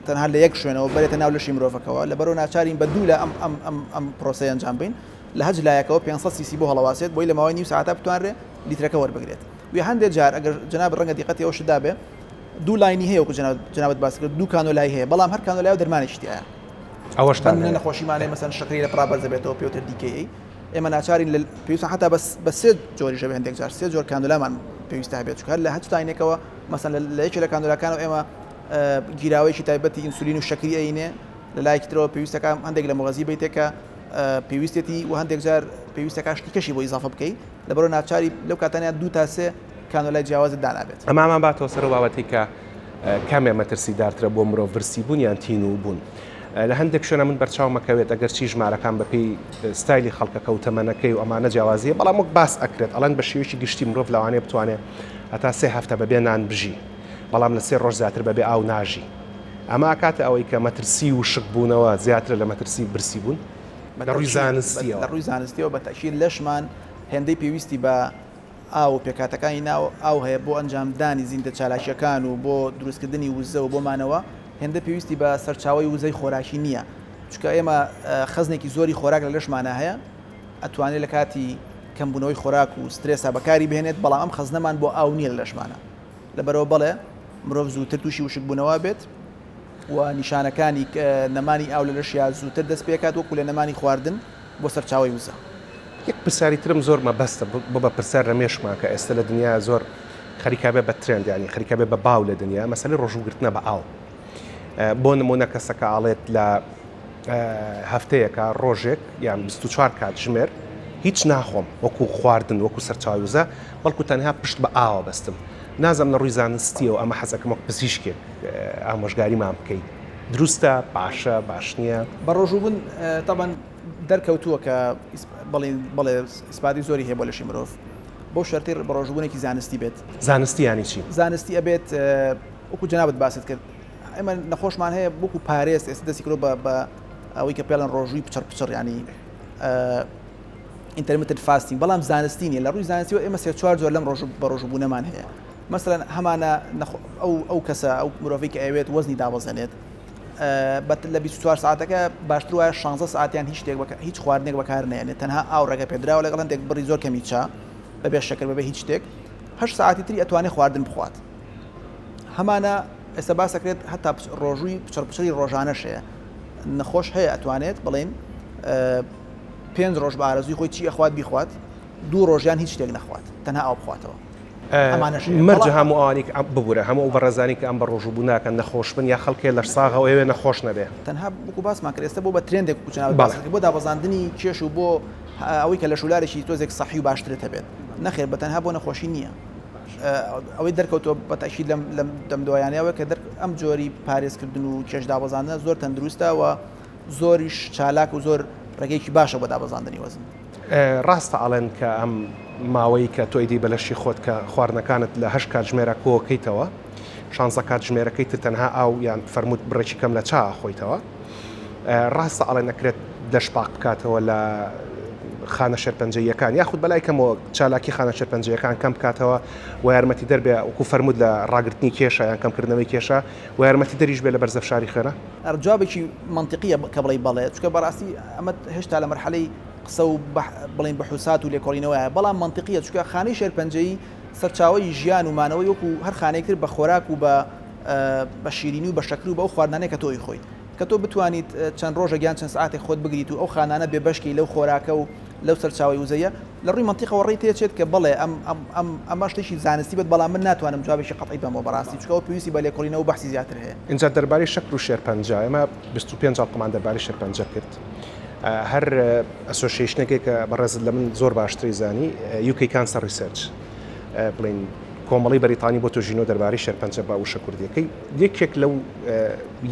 تەنها لە یەک شوێنەوە بەرێتە ناو لەشی مرۆڤەکەوە، لەبەرئەوە ناچارین بە دوو لا ئەم ئەم ئەم ئەم پرۆسەیە ئەنجام بەین، لە هەچ لایەکەوە 500 سیسی بۆ هەڵەواسێت بۆی لە ماوەی نیو سەعاتا بتوانرێ لیترەکە وەربگرێت. وی هەندێ جار ئەگەر جەنابت ڕەنگە دیقەتی ئەوەشت دابێ دوو line ی هەیە وەکو جەنابت جەنابت باست کرد دوو کانۆلای هەیە بەڵام هەر کانۆلایە و دەرمانێکی تیایە. ئەوەشتان بە نمونە هەیە. نەخۆشیمان هەیە مەسەلەن شەکرەی لە پڕا بەرز دەبێتەوە پێوترێت DKA ئێمە ناچارین لە پێویستە حەتا بە بە سێ جۆریش هەبێ هەندێک جار سێ جۆر کانۆلامان پێویستە هەبێت چونکە هەر لە هەچ line ێکەوە مەسەلەن لە یەکێ لە کانۆلاکانەوە ئێمە گیراوەیەکی تایبەتی ئینسولین و شەکری ئەینێ لە لایەکی ترەوە پێویستەکە هەندێک لە مغەزی بیتێک کە پێویستێتی و هەندێک جار پێویستەکە شتی کەشی بۆ ئیزافە بکەی لەبەرەوە ناچاری لەو کاتانیان دوو تا سێ کانۆلای جیاوازت دانابێت. ئەمامان باتەوە سەر ئەو بابەتەی کە کامیان مەترسیدارترە بۆ مرۆڤ برسی بوون یان تینوو بوون؟ لە هەندێک شوێنە من بەرچاومە کەوێت ئەگەرچی ژمارەکان بەپێی ستایلی خەڵکەکە و تەمەنەکەی و ئەمانە جیاوازیە بەڵام وەک باس ئەکرێت ئەڵێن بە شێوەیەکی گشتی مرۆڤ لەوانەیە بتوانێت هەتا سێ هەفتە بەبێ نان بژی بەڵام لە سێ ڕۆژ زیاتر بەبێ ئاو ناژی. ئەمە ئەکاتە ئەوەی کە مەترسی وشک بوونەوە زیاترە لە مەترسی برسی بوون لە ڕووی زانستیەوە. لە ڕووی زانستیەوە بە تەئکید لەشمان هێندەی پێویستی بە ئاو و پێکهاتەکانی ناو ئاو هەیە بۆ ئەنجامدانی زیندە چالاکیەکان و بۆ دروستکردنی وزە و بۆ مانەوە هێندە پێویستی بە سەرچاوەی وزەی خۆراکی نییە چونکە ئێمە خەزنێکی زۆری خۆراک لە لەشمانا هەیە ئەتوانێت لە کاتی کەمبوونەوەی خۆراک و سترێسا بەکاری بهێنێت بەڵام ئەم خەزنەمان بۆ ئاو نییە لە لەشمانا. لەبەرئەوە بەڵێ مرۆڤ زووتر تووشی وشکبوونەوە بێت و نیشانەکانی نەمانی ئاو لە لەشیا زووتر دەست پێکات وەکو لە نەمانی خواردن بۆ سەرچاوەی وزە. یەک پرسیاری ترم زۆر مەبەستە بۆ بە پرسیار لە مێشکما کە ئێستە لە دنیا زۆر خەریکە بێ بە ترێند یانی خەریکە بێ بە باو لە دنیا مەسەلەی ڕۆژوو گرتنە بە ئاو بۆ نمونە کەسەکە ئاڵێت لە هەفتەیەکە ڕۆژێک یان 24 کاتژمێر هیچ ناخۆم وەکو خواردن وەکو سەرچاوەی وزە بەڵکو تەنها پشت بە ئاوە بەستم نازم لە ڕووی زانستیەوە ئەمە حەزەکەم وەک پزیشکێک ئامۆژگاریمان بکەیت دروستە باشە باش نییە؟ بە ڕۆژووبوون تەبەن دەرکەوتووە کە بەڵێ بەڵێ ئیسپاتی زۆری هەیە بۆ لەشی مرۆڤ بەو شەرتەی بە ڕۆژووبوونێکی زانستی بێت. زانستی یانی چی؟ زانستی ئەبێت وەکو جەنابت باست کرد ئێمە نەخۆشمان هەیە وەکو پارێز ئێستا دەستی کردووە بە بە ئەوەی کە پێڵێن ڕۆژووی پچڕ پچڕ یانی intermittent fasting بەڵام زانستی نیە لە ڕووی زانستیەوە ئێمە سێ چوار جۆر لەم ڕۆژ بە ڕۆژووبوونەمان هەیە مەسەلەن هەمانە ئەو ئەو کەسە ئەو مرۆڤی کە ئەوێت وەزنی دابەزێنێت بەت لە 24 ساعتەکە باشتر وایە 16 ساعتیان هیچ شتێک هیچ خواردنێک بەکار نێنێت تەنها ئاو ڕێگە پێدراوە لەگەڵ هەندێک بڕی زۆر کەمی چا بەبێ شەکر بەبێ هیچ شتێک هەشت ساعتی تری ئەتوانێت خواردن بخوات هەمانە ئێستا باس ئەکرێت هەتا ڕۆژووی پچڕپچڕی ڕۆژانەش هەیە نەخۆش هەیە ئەتوانێت بڵێن پێنج ڕۆژ بە ئارەزووی خۆی چی ئەخوات بیخوات دوو ڕۆژیان هیچ شتێک نەخوات تەنها ئاو بخواتەوە ئەمانەش مەرجە هەموو ئەوانی ببورە هەموو ئەو بەڕێزانی کە ئەم بە ڕۆژوو بوو ناکەن نەخۆش بن یا خەڵکێ لەش ساغە و ئەوێ نەخۆش نەبێ تەنها وەکو باسمان کرد ئێستا بۆ بە ترێندێک وەکو جەنابت باست کرد بۆ دابەزاندنی کێش و بۆ ئەوەی کە لەشولارێکی تۆزێک سەحی و باشترت هەبێت نەخێر بە تەنها بۆ نەخۆشی نییە ئەوەی دەرکەوتووە بە تەئکید لەم لەم دەم دوایانەیە ئەوەیە کە دەر ئەم جۆری پارێزکردن و کێش دابەزاندنە زۆر تەندروستە و زۆریش چالاک و زۆر ڕێگەیەکی باشە بۆ دابەزاندنی وەزن. ڕاستە ئەڵێن کە ئەم ماوەی کە تۆ ئەیدەی بە لەشی خۆت کە خواردنەکانت لە هەشت کاتژمێرا کۆکەیتەوە شانزە کاتژمێرەکەی تر تەنها ئاو یان فەرمووت بڕێکی کەم لە چا ئەخۆیتەوە ڕاستە ئەڵێن ئەکرێت لەش پاک بکاتەوە لە خانە شێرپەنجەییەکان یاخود بەلای کەمەوە چالاکی خانە شێرپەنجەیەکان کەم بکاتەوە و یارمەتی دەربێ وەکو فەرمووت لە ڕاگرتنی کێشە یان کەمکردنەوەی کێشە و یارمەتی دەریش بێ لە بەرزەفشاری خوێنە؟ جوابێکی مەنتیقیە کە بڵێی بەڵێ، چونکە بەڕاستی ئەمە هێشتا لە مەرحەلەی قسە و بڵێین بحوسات و لێکۆڵینەوەیە، بەڵام مەنتیقیە چونکە خانەی شێرپەنجەیی سەرچاوەی ژیان و مانەوەی وەکو هەر خانەیەک تر بە خۆراک و بە بە شیرینی و بە شەکر و بە ئەو خواردنانەیە کە تۆ ئەیخۆیت. کە تۆ بتوانیت چەند ڕۆژێک یان چەند سەعاتێک خۆت بگریت و ئەو خانانە بێبەش کەی لەو خۆراکە و. لەو سەرچاوەی وزەیە لە ڕووی مەنتیقەوە ڕێی تێچێت کە بەڵێ ئەم ئەم ئەم ئەمە شتێکی زانستی بێت بەڵام من ناتوانم جوابێکی قەتعی بەمەوە بەڕاستی چونکە ئەوە پێویستی بە لێکۆڵینەوە و بەحسی زیاتر هەیە. ئینجا دەربارەی شەکر و شێرپەنجە ئێمە 25 ئەڵقەمان دەربارەی شێرپەنجە کرد هەر association ێکێک کە بەڕێزت لە من زۆر باشتری زانی UK Cancer Research بڵین کۆمەڵی بەریتانی بۆ توێژینەوە دەربارەی شێرپەنجە بە وشە کوردیەکەی یەکێک لەو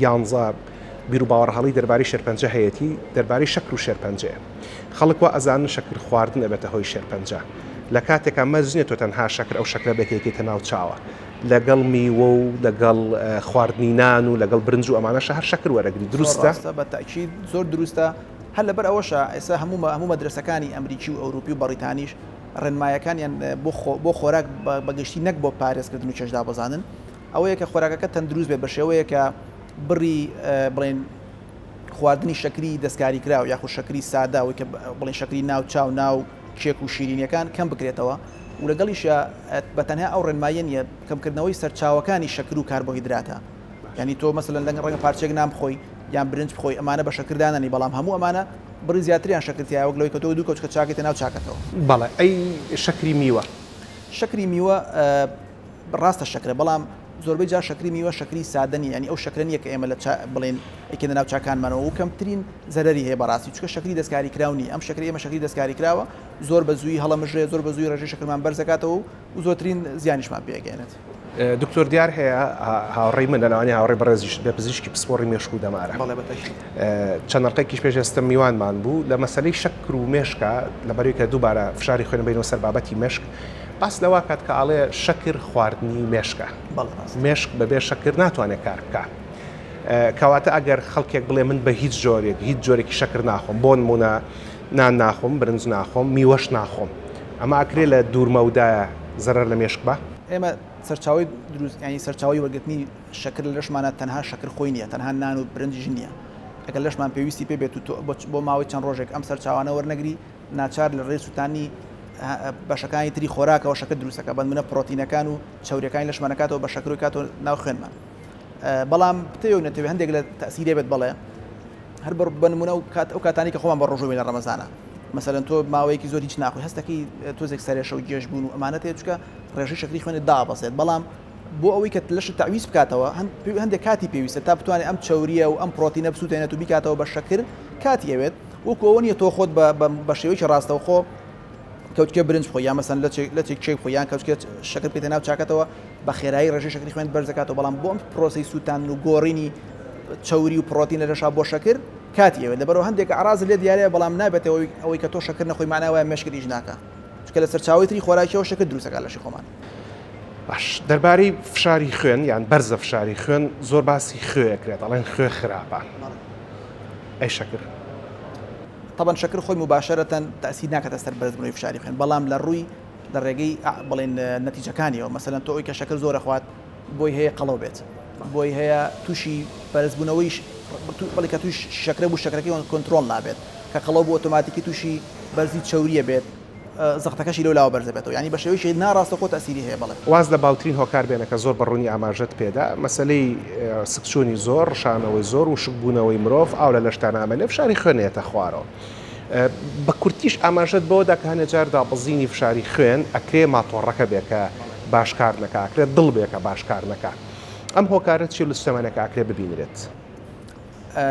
یانزە بیروباوەڕ هەڵەی دەربارەی شێرپەنجە هەیەتی دەربارەی شەکر و شێرپەنجەیە. خەڵک وا ئەزانن شەکر خواردن ئەبێتە هۆی شێرپەنجە لە کاتێکا مەرج نیە تۆ تەنها شەکر ئەو شەکرە بێت کە یەکەیتە ناو چاوە لەگەڵ میوە و لەگەڵ خواردنی نان و لەگەڵ برنج و ئەمانەشە هەر شەکر وەرەگری زۆر دروستە؟ ڕاستە بە تەئکید زۆر دروستە هەر لەبەر ئەوەشە ئێستا هەموو هەموو مەدرەسەکانی ئەمریکی و ئەوروپی و بەڕیتانیش ڕێنمایەکانیان بۆ خۆ بۆ خۆراک بە گشتی نەک بۆ پارێزکردن و چێژ دابەزاندن ئەوەیە کە خۆراکەکە تەندروست بێت بە شێوەیەک کە بڕی بڵێن خواردنی شەکری دەستکاریکراو یاخود شەکری سادە ئەوەی کە بڵێن شەکری ناو چا و ناو کێک و شیرینیەکان کەم بکرێتەوە و لەگەڵیشیا بە تەنها ئەو ڕێنماییە نییە کەمکردنەوەی سەرچاوەکانی شەکر و کاربۆهیدراتە یعنی تۆ مەسەلەن لەنگ ڕەنگە پارچەیەک نان بخۆی یان برنج بخۆی ئەمانە بە شەکر دانەنی بەڵام هەموو ئەمانە بڕی زیاتریان شەکر تیایە وەک لەوەی کە تۆ دوو کەوچکە چاکەیتە ناو چاکەتەوە. بەڵێ ئەی شەکری میوە؟ شەکری میوە ڕاستە شەکرە بەڵام زۆربەی جار شەکری میوە شەکری سادە نیە یانی ئەو شەکرە نیە کە ئێمە لە چا بڵێین ئەیکەینە ناو چاکانمانەوە و کەمترین زەرەری هەیە بەڕاستی چونکە شەکری دەستکاری کراو نیە ئەم شەکرەی ئێمە شەکری دەستکاری کراوە زۆر بە زوویی هەڵەمژرێ زۆر بە زووی ڕێژەی شەکرمان بەرز دەکاتەوە و زۆرترین زیانیشمان پێ ئەگەیەنێت. دکتۆر دیار هەیە هاوڕێی منە لەوانەیە هاوڕێی بەڕێزیشت بێ پزیشکی پسپۆڕی مێشک و دەمارە. بەڵێ بە تەئکید. چەند ئەڵقەیەکیش پێش ئێستا میوانمان بوو لە مەسەلەی شەکر و مێشکا لەبەرەوەی کە دووبارە فشاری خوێن بەینەوە سەر بابەتی مێشک باس لەوە کات کە ئاڵێ شەکر خواردنی مێشکە. بەڵێ ڕاستە. مێشک بەبێ شەکر ناتوانێت کار بکا. کەواتە ئەگەر خەڵکێک بڵێ من بە هیچ جۆرێک هیچ جۆرێکی شەکر ناخۆم بۆ نموونە نان ناخۆم، برنج ناخۆم، میوەش ناخۆم. ئەمە ئەکرێ لە دوورمەودایە زەرەر لە مێشک با؟ ئێمە سەرچاوەی دروست یانی سەرچاوەی وەرگرتنی شەکر لە لەشمانا تەنها شەکر خۆی نییە، تەنها نان و برنجیش نییە. ئەگەر لەشمان پێویستی پێ بێت و تۆ بۆ ماوەی چەند ڕۆژێک ئەم سەرچاوانە وەرنەگری، ناچار لە ڕێی سوتانی بەشەکانی تری خۆراکەوە شەکر دروست دەکات، بەنمونە پڕۆتینەکان و چەوریەکانی لەشمان ئەکاتەوە بە شەکر و ئەیکاتەوە ناو خوێنمان. بەڵام بتەوێ و نەتەوێ هەندێک لە تەئسیرێ بێت بەڵێ هەر بە نمونە و کات ئەو کاتانی کە خۆمان بە ڕۆژوو بین لە ڕەمەزانە مەسەلەن تۆ ماوەیەکی زۆر هیچ ناخۆی هەستەکەی تۆزێک سەرێشە و گێژ بوون و ئەمانە تێ چکە ڕێژەی شەکری خوێنت دابەزێت بەڵام بۆ ئەوەی کە لەشت تەعویز بکاتەوە هەندێک کاتی پێویستە تا بتوانێت ئەم چەوریە و ئەم پرۆتینە بسووتێنێت و بیکاتەوە بە شەکر کاتی ئەوێت وەکو ئەوە نیە تۆ خۆت بە شێوەیەکی ڕاستەوخۆ کەوچکێ برنج بخۆی یان مەسەن لەچێک کێک بخۆی یان کەوچکێ شەکر بکەیتە ناو چاکەتەوە بە خێرایی ڕێژەی شەکری خوێنت بەرز دەکاتەوە بەڵام بۆ ئەم پرۆسەی سووتاندن و گۆڕینی چەوری و پرۆتین لە لەشا بۆ شەکر کاتی ئەوێت لەبەرەوە هەندێک ئەعراز لێ دیارە بەڵام نابێت ئەوەی ئەوەی کە تۆ شەکر نەخۆی معنای وایە مێشکت ئیش ناکا چونکە لە سەرچاوەی تری خۆراکیەوە شەکر دروست دەکات لەشی خۆمان. باش دەربارەی فشاری خوێن یان بەرزە فشاری خوێن زۆر باسی خوێ ئەکرێت ئەڵێن خوێ خراپە ئەی شەکر؟ تەبەن شەکر خۆی موباشەرەتەن تەئسیر ناکاتە سەر بەرزبوونەوەی فشاری خوێن بەڵام لە ڕووی لە ڕێگەی بڵێن نەتیجەکانیەوە مەسەلەن تۆ ئەوی کە شەکر زۆر ئەخوات بۆی هەیە قەڵەو بێت بۆی هەیە تووشی بەرزبوونەوەی بڵێ کە تووش شەکرە بوو شەکرەکەی کۆنترۆڵ نابێت کە قەڵەو بوو ئۆتۆماتیکی تووشی بەرزی چەوریە بێت زەختەکەشی لەو لاوە بەرز دەبێتەوە یانی بە شێوەیەکی ناڕاستەوخۆ تەئسیری هەیە بەڵێ. واز لە باوترین هۆکار بێنە کە زۆر بە ڕوونی ئاماژەت پێدا، مەسەلەی سکچوونی زۆر، ڕشانەوەی زۆر، وشکبوونەوەی مرۆڤ، ئاو لە لەشتا نامێنێ، فشاری خوێن ئەیەتە خوارەوە. بە کورتیش ئاماژەت بەوە دا کە هەنێ جار دابەزینی فشاری خوێن ئەکرێ ماتۆڕەکە بێ کە باش کار نەکا، ئەکرێ دڵ بێ کە باش کار نەکا. ئەم هۆکارە چیە و لە چ تەمەنێکا ئەکرێ ببینرێت؟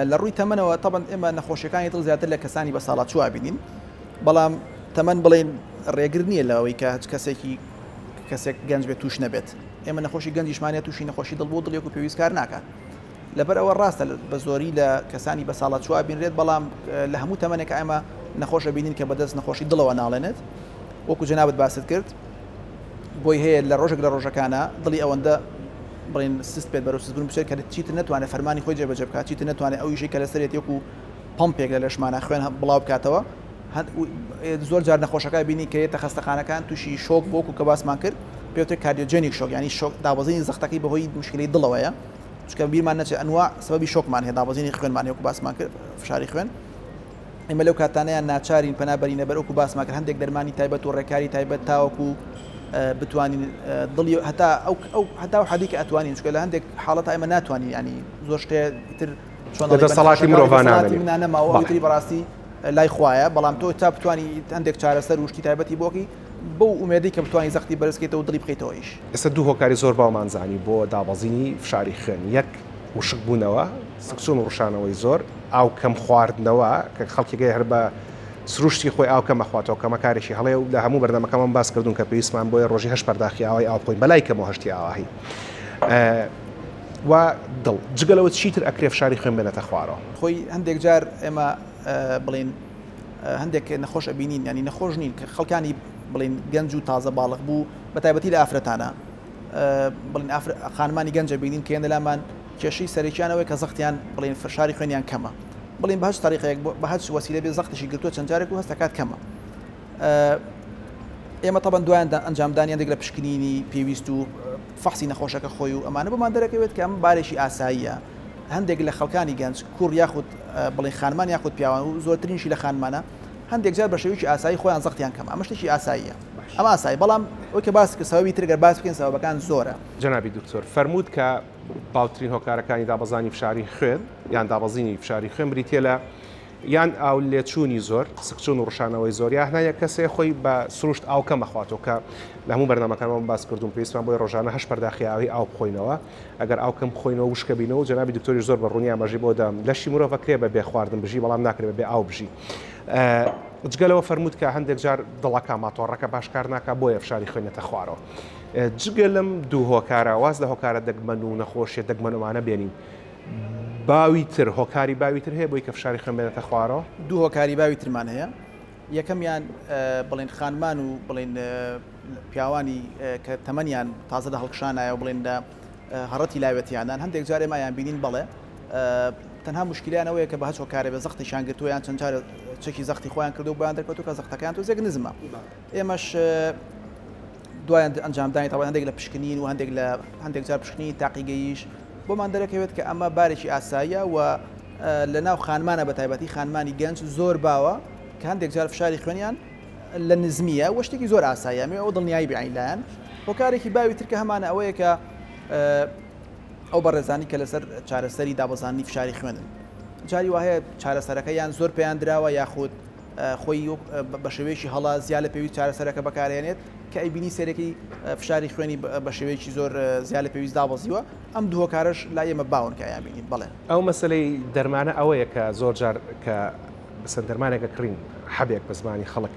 لە ڕووی تەمەنەوە تەبعەن ئێمە نەخۆشیەکانی دڵ زیاتر لە کەسانی بەساڵاچوو ئەبینین بەڵام تەمەن بڵێن ڕێگر نییە لەوەی کە هەچ کەسێکی کەسێک گەنج بێت توش نەبێت ئێمە نەخۆشی گەنجیشمانە تووشی نەخۆشی دڵ بۆ دڵێک و پێویست کار ناکات لەبەر ئەوە ڕاستە بە زۆری لە کەسانی بە ساڵە چوە بینرێت بەڵام لە هەموو تەمەنێک ئێمە نەخۆشە بینین کە بەدەست نەخۆشی دڵەوە ناڵێنێت وەکو جەنابت باست کرد بۆی هەیە لە ڕۆژێک لە ڕۆژەکانە دڵی ئەوەندە بڵێن سست بێت بەرەو سستبوون بچێت کە چیتر نەتوانێت فەرمانی خۆی جێبەجێ بکات چیتر نەتوانێت ئەو ئیشەی کە لەسەرێتی وەکو پەمپێک لە لەشمانە خوێن بڵاو بکاتەوە زۆر جار نەخۆشەکە بینی کە یەتە خەستەخانەکان تووشی شۆک بۆکو کە باسمان کرد پێوترێت cardiogenic shock ینی شۆک دابەزینی زەختەکەی بەهۆی مشکلەی دڵەوەیە چونکە بیرمان نەچێت ئەنوا سەبەبی شۆکمان هەیە دابەزینی خوێنمان هەیە وەکو باسمان کرد فشاری خوێن ئێمە لەو کاتانەیان ناچارین پەنا بەرینە بەر وەکو باسمان کرد هەندێک دەرمانی تایبەت و ڕێکاری تایبەت تاوەکو بتوانین دڵی هەتا ئەو ئەو هەتا و حەدی کە ئەتوانین چونکە لە هەندێک حاڵەت ئێمە ناتوانین ینی زۆر شتێ تر چۆن لە دەسەڵاتی مرۆڤانە نەماوە ئەوی تری بەڕاستی. لای خوایە بەڵام تۆ تا بتانی هەندێک چارەسەر و شتی تایبەتی بۆکی بەو ئومێدەی کە بتانی زەختی بەرزکەیتەوە دڵی بخەیتەوە ئیش. ئێستا دوو هۆکاری زۆر باومان زانی بۆ دابەزینی فشاری خوێن، یەک وشکبوونەوە، سکچوون و ڕشانەوەی زۆر، ئاو کەم خواردنەوە کە خەڵکێک هەیە هەر بە سروشتی خۆی ئاو کەم ئەخواتەوە کەمە کارێکی هەڵەیە و لە هەموو بەرنامەکەمان باس کردوون کە پێویستمان بۆیە ڕۆژی هەشت پەرداخی ئاوای ئاو بخۆین بەلای کەمەوە هەشتی ئاواهی و دڵ. جگە لەوە چیتر ئەکرێ فشاری خوێن بێنێتە خوارەوە؟ خۆی هەندێک جار ئێمە بڵێین هەندێک نەخۆش ئەبینین یانی نەخۆش نین کە خەڵکانی بڵێین گەنج و تازە باڵغ بوو بە تایبەتی لە ئافرەتانە بڵێن خانمانی گەنج ئەبینین کە یەنە لامان کێشەی سەرەکیان ئەوەیە کە زەختیان بڵێن فشاری خوێنیان کەمە بڵێن بە هەچ تەریقەیەک بە هەچ وەسیلە بێ زەختیشی گرتووە چەند جارێک و هەستەکات کەمە ئێمە تەبەن دوایان ئەنجامدانی هەندێک لە پشکنینی پێویست و فەحسی نەخۆشەکە خۆی و ئەمانە بۆمان دەرەکەوێت کە ئەم بارێکی ئاساییە هەندێک لە خەڵکانی گەنج کوڕ یاخود بڵێن خانمان یاخود پیاوان و زۆرترینشی لە خانمانە هەندێک جار بە شێوەیەکی ئاسایی خۆیان زەختیان کەمە ئەمە شتێکی ئاساییە ئەمە ئاسایی بەڵام ئەوەی کە باس کرد سەبەبی تر گەر باس بکەین سەبەبەکان زۆرە. جەنابی دکتۆر فەرمووت کە باوترین هۆکارەکانی دابەزانی فشاری خوێن یان دابەزینی فشاری خوێن بریتیە لە یان ئاو لێچوونی زۆر، سکچوون و ڕشانەوەی زۆر، یا هەنایەک کەسێ خۆی بە سروشت ئاو کەم ئەخواتەوە کە لە هەموو بەرنامەکانمان باس کردوون پێویستمان بۆیە ڕۆژانە هەشت پەرداخی ئاوی ئاو بخۆینەوە ئەگەر ئاو کەم بخۆینەوە وشکە بینەوە و جەنابی دکتۆریش زۆر بە ڕوونی ئاماژەی بۆ دا لەشی مرۆڤ ئەکرێ بە بێ خواردن بژی بەڵام ناکرێ بە بێ ئاو بژی. جگە لەوە فەرمووت کە هەندێک جار دڵەکە ماتۆڕەکە باش کار ناکا بۆیە فشاری خوێنێتە خوارەوە. جگە لەم دوو هۆکارە واز لە هۆکارە دەگمەن و نەخۆشیە دەگمەن ئەمانە بێنین باوی تر هۆکاری باوی تر هەیە بۆی کە فشاری خوێن بێنێتە خوارەوە؟ دوو هۆکاری باوی ترمان هەیە یەکەمیان بڵێن خانمان و بڵێن پیاوانی کە تەمەنیان تازە لە هەڵکشانایە و بڵێن لە هەڕەتی لاوێتیاندان هەندێک جار ئێمە یان بینین بەڵێ تەنها موشکیلەیان ئەوەیە کە بە هەچ هۆکارێ بێ زەختێکیان گرتووە یان چەند جار چەکی زەختی خۆیان کردو بۆیان دەرکەوتووە کە زەختەکەیان تۆزێک نزمە ئێمەش دوای ئەنجامدانی تاوان هەندێک لە پشکنین و هەندێک لە هەندێک جار پشکنینی تاقیگەیش بۆمان دەرەکەوێت کە ئەمە بارێکی ئاساییە و لە ناو خانمانە بە تایبەتی خانمانی گەنج زۆر باوە کە هەندێک جار فشاری خوێنیان لە نزمیە وە شتێکی زۆر ئاساییە ئەوە دڵنیایی بێ لایەن هۆکارێکی باوی تر کە هەمانە ئەوەیە کە ئەو بەڕێزانی کە لەسەر چارەسەری دابەزاندنی فشاری خوێنن جاری وا هەیە چارەسەرەکە یان زۆر پێیان دراوە یاخود خۆی بە شێوەیەکی هەڵە زیاد لە پێویست چارەسەرەکە بەکارهێنێت کە ئەیبینی سەرەکی فشاری خوێنی بە شێوەیەکی زۆر زیاد لە پێویست دابەزیوە ئەم دوو هۆکارەش لای ئێمە باون کە ئەیانبینین بەڵێ. ئەو مەسەلەی دەرمانە ئەوەیە کە زۆر جار کە مەسەن دەرمانێک ئەکڕین حەبێک بە زمانی خەڵک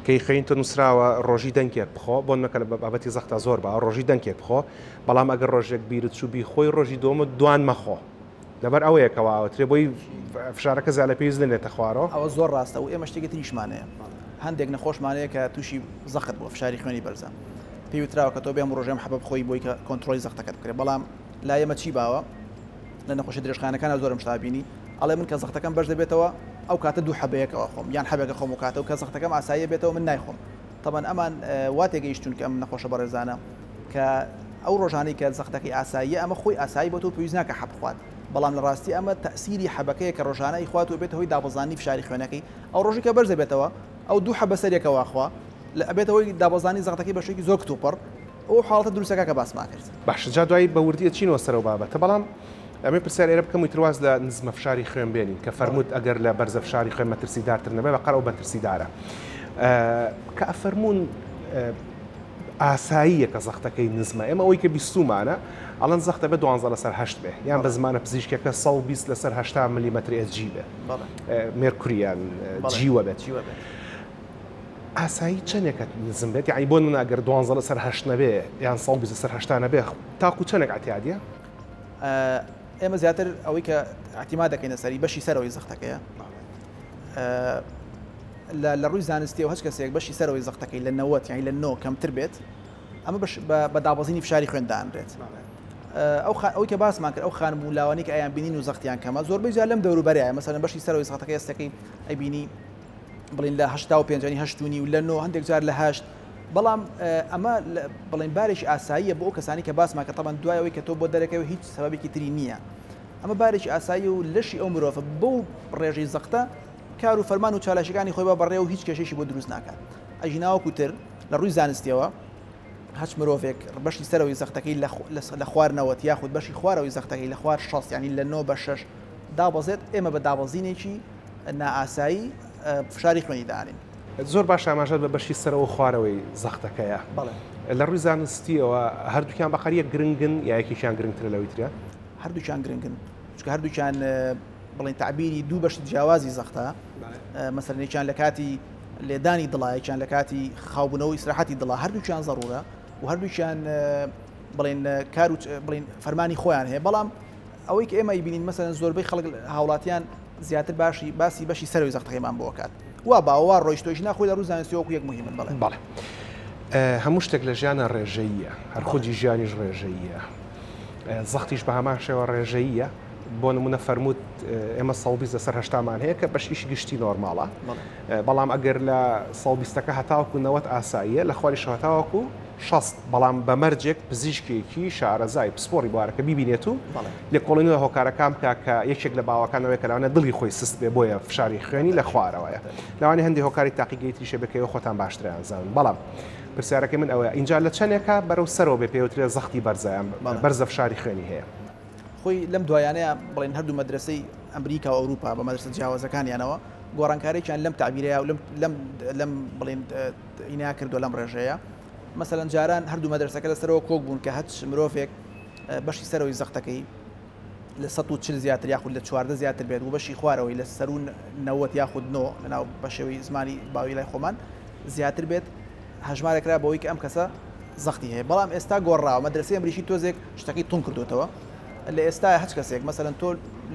کە ئیخوێنی تۆ نووسراوە ڕۆژی دەنکێک بخۆ بۆ نمونە کە لە بابەتی زەختا زۆر باوە ڕۆژی دەنکێک بخۆ بەڵام ئەگەر ڕۆژێک بیرت چوو بیخۆی ڕۆژی دووەمت دوان مەخۆ لەبەر ئەوەیە کەوا ئەوترێ بۆی فشارەکە زیاد لە پێویست نەنێتە خوارەوە. ئەوە زۆر ڕاستە و ئێمە شتێکی تریشمان هەیە هەندێک نەخۆشمان هەیە کە تووشی زەخت بووە فشاری خوێنی بەرزە پێی وتراوە کە تۆ بێ ئەم ڕۆژێم حەبە بخۆی بۆی کە کۆنترۆڵی زەختەکەت بکرێت بەڵام لای ئێمە چی باوە لە نەخۆشی درێژخایەنەکانە زۆرم شتا بینی ئەڵێ من کە زەختەکەم بەرز دەبێتەوە ئەو کاتە دوو حەبەیەکەوە خۆم یان حەبێکە خۆم و کاتە و کە زەختەکەم ئاساییە بێتەوە من نایخۆم تەبەن ئەمان وا تێگەیشتوون کە ئەم نەخۆشە بەڕێزانە کە ئەو ڕۆژانەی کە زەختەکەی ئاساییە ئەمە خۆی ئاسایی بۆتەوە پێویست ناکە حەب بخوات بەڵام لە ڕاستی ئەمە تەئسیری حەبەکەیە کە ڕۆژانە ئەیخوات و ئەبێتە هۆی دابەزاندنی فشاری خوێنەکەی ئەو ڕۆژی کە بەرز دەبێتەوە ئەو دوو حەبە سەریەکەوە ئەخوا لە ئەبێتە هۆی دابەزاندنی زەختەکەی بە شێوەیەکی زۆر کتوپڕ ئەو حاڵەتە دروستەکە کە باسمان کرد. باشە جا دوایی بە وردی ئەچینەوە سەر ئەو بابەتە بەڵام ئەمێ پرسیار ئێرە بکەم و ئیتر واز لە نزمە فشاری خوێن بێنین کە فەرمووت ئەگەر لە بەرزە فشاری خوێن مەترسیدارتر نەبێ بەقەر ئەو مەترسیدارە کە ئەفەرموون ئاساییە کە زەختەکەی نزمە ئێمە ئەوەی کە بیستومانە ئەڵەن زەختە بێ دوانزە لەسەر هەشت بێ یان بە زمانە پزیشکەکە 120 لەسەر 80 ملیمەتر Hg بێ مێرکوریان جیوە بێت ئاسایی چەندێکە نزم بێت یعنی بۆ نمونە ئەگەر دوانزە لەسەر هەشت نەبێ یان 120 لەسەر هەشتا نەبێ تاکو چەندێک ئەعتیادیە؟ ئێمە زیاتر ئەوەی کە اعتیماد دەکەینە سەری بەشی سەرەوەی زەختەکەیە لە ڕووی زانستیەوە هەچ کەسێک بەشی سەرەوەی زەختەکەی لە نەوەت یانی لە نۆ کەمتر بێت ئەمە بە دابەزینی فشاری خوێن دانرێت ئەو ئەوی کە باسمان کرد ئەو خانم و لاوانی کە ئەیان بینین و زەختیان کەمە زۆربەی جار لەم دەوروبەرەیە مەسەلەن بەشی سەرەوەی زەختەکەی ئێستەکەی ئەیبینی بڵین لە هەشتا و پێنج ینی هەشت و نیو لە نۆ هەندێک جار لە هەشت بەڵام ئەمە بڵین بارێکی ئاساییە بۆ ئەو کەسانی کە باسمان کە تەبەن دوای ئەوەی کە تۆ بۆ دەرەکەوێت هیچ سەبەبێکی تری نییە ئەمە بارێکی ئاسایی و لەشی ئەو مرۆڤە بەو ڕێژەی زەختە کار و فەرمان و چالاشیەکانی خۆی با بەڕێ و هیچ کێشەیشی بۆ دروست ناکات ئەژینا وەکو تر لە ڕووی زانستیەوە هەچ مرۆڤێک بەشی سەرەوەی زەختەکەی لە خوار نەوەت یاخود بەشی خوارەوەی زەختەکەی لە خوار 60 ینی لە 9 بە 6 دابەزێت ئێمە بە دابەزینێکی نائاسایی. فشاری خوێنی دانین. زۆر باش ئاماژەت بە بەشی سەرەوە و خوارەوەی زەختەکەیە. بەڵێ. لە ڕووی زانستییەوە هەردووکیان بە قەد یەک گرنگن یا یەکێکیان گرنگترە لەوەی تریان؟ هەردووکیان گرنگن چونکە هەردووکیان بڵێن تەعبیری دوو بەشی جیاوازی زەختە. مەسەلەن یەکیان لە کاتی لێدانی دڵە یەکیان لە کاتی خاوبوونەوە ئیسراحەتی دڵە هەردووکیان زەڕورە و هەردووکیان بڵێن کار و بڵێن فەرمانی خۆیان هەیە بەڵام ئەوەی کە ئێمە ئەیبینین مەسەلەن زۆربەی خەڵک هاوڵاتیان زیاتر باشی باسی بەشی سەرەوەی زەختەکەیمان بۆ ئەکات وا باوە وا ڕۆیشتۆیش نا خۆی لە ڕووی زانستی وەکو یەک موهیمن بەڵێ. بەڵێ هەموو شتێک لە ژیانا ڕێژەییە هەر خودی ژیانیش ڕێژەییە زەختیش بە هەمان شێوە ڕێژەییە بۆ نمونە فەرمووت ئێمە 120 لەسەر هەشتامان هەیە کە بەشیشی گشتی نۆرماڵە بەڵام ئەگەر لە 120ەکە هەتاوەکو 90 ئاساییە لە خواریش هەتاوەکو 60 بەڵام بە مەرجێک پزیشکێکی شارەزای پسپۆڕی بوارەکە بیبینێت و لێکۆڵینەوە لە هۆکارەکان بکات کە یەکێک لە باوەکان ئەوەیە کە لەوانەیە دڵی خۆی سست بێ بۆیە فشاری خوێنی لە خوارەوەیە لەوانەیە هەندێک هۆکاری تاقیگەی تریش هەبێت کە ئێوە خۆتان باشتریان زانن بەڵام پرسیارەکەی من ئەوەیە ئینجا لە چەندێکا بەرەو سەرەوە بێ پێوترێ زەختی بەرزە یان بەرزە فشاری خوێنی هەیە؟ خۆی لەم دوایانەیە بڵێن هەردوو مەدرەسەی ئەمریکا و ئەوروپا بە مەدرەسە جیاوازەکانیانەوە گۆڕانکارییان لەم تەعبیرەیە و لەم لەم لەم بڵێن ئینا کردووە لەم ڕێژەیە مەسەلەن جاران هەردوو مەدرەسەکە لەسەرەوە کۆک بوون کە هەچ مرۆڤێک بەشی سەرەوەی زەختەکەی لە 140 زیاتر یاخود لە 14 زیاتر بێت و بەشی خوارەوەی لە سەروو 90 یاخود 9 لەناو بە شێوەی زمانی باوی لای خۆمان زیاتر بێت هەژمارەکرا بەوەی کە ئەم کەسە زەختی هەیە بەڵام ئێستا گۆڕاوە مەدرسەی ئەمریکی تۆزێک شتەکەی تون کردوتەوە لە ئێستا هەچ کەسێک مەسەلەن تۆ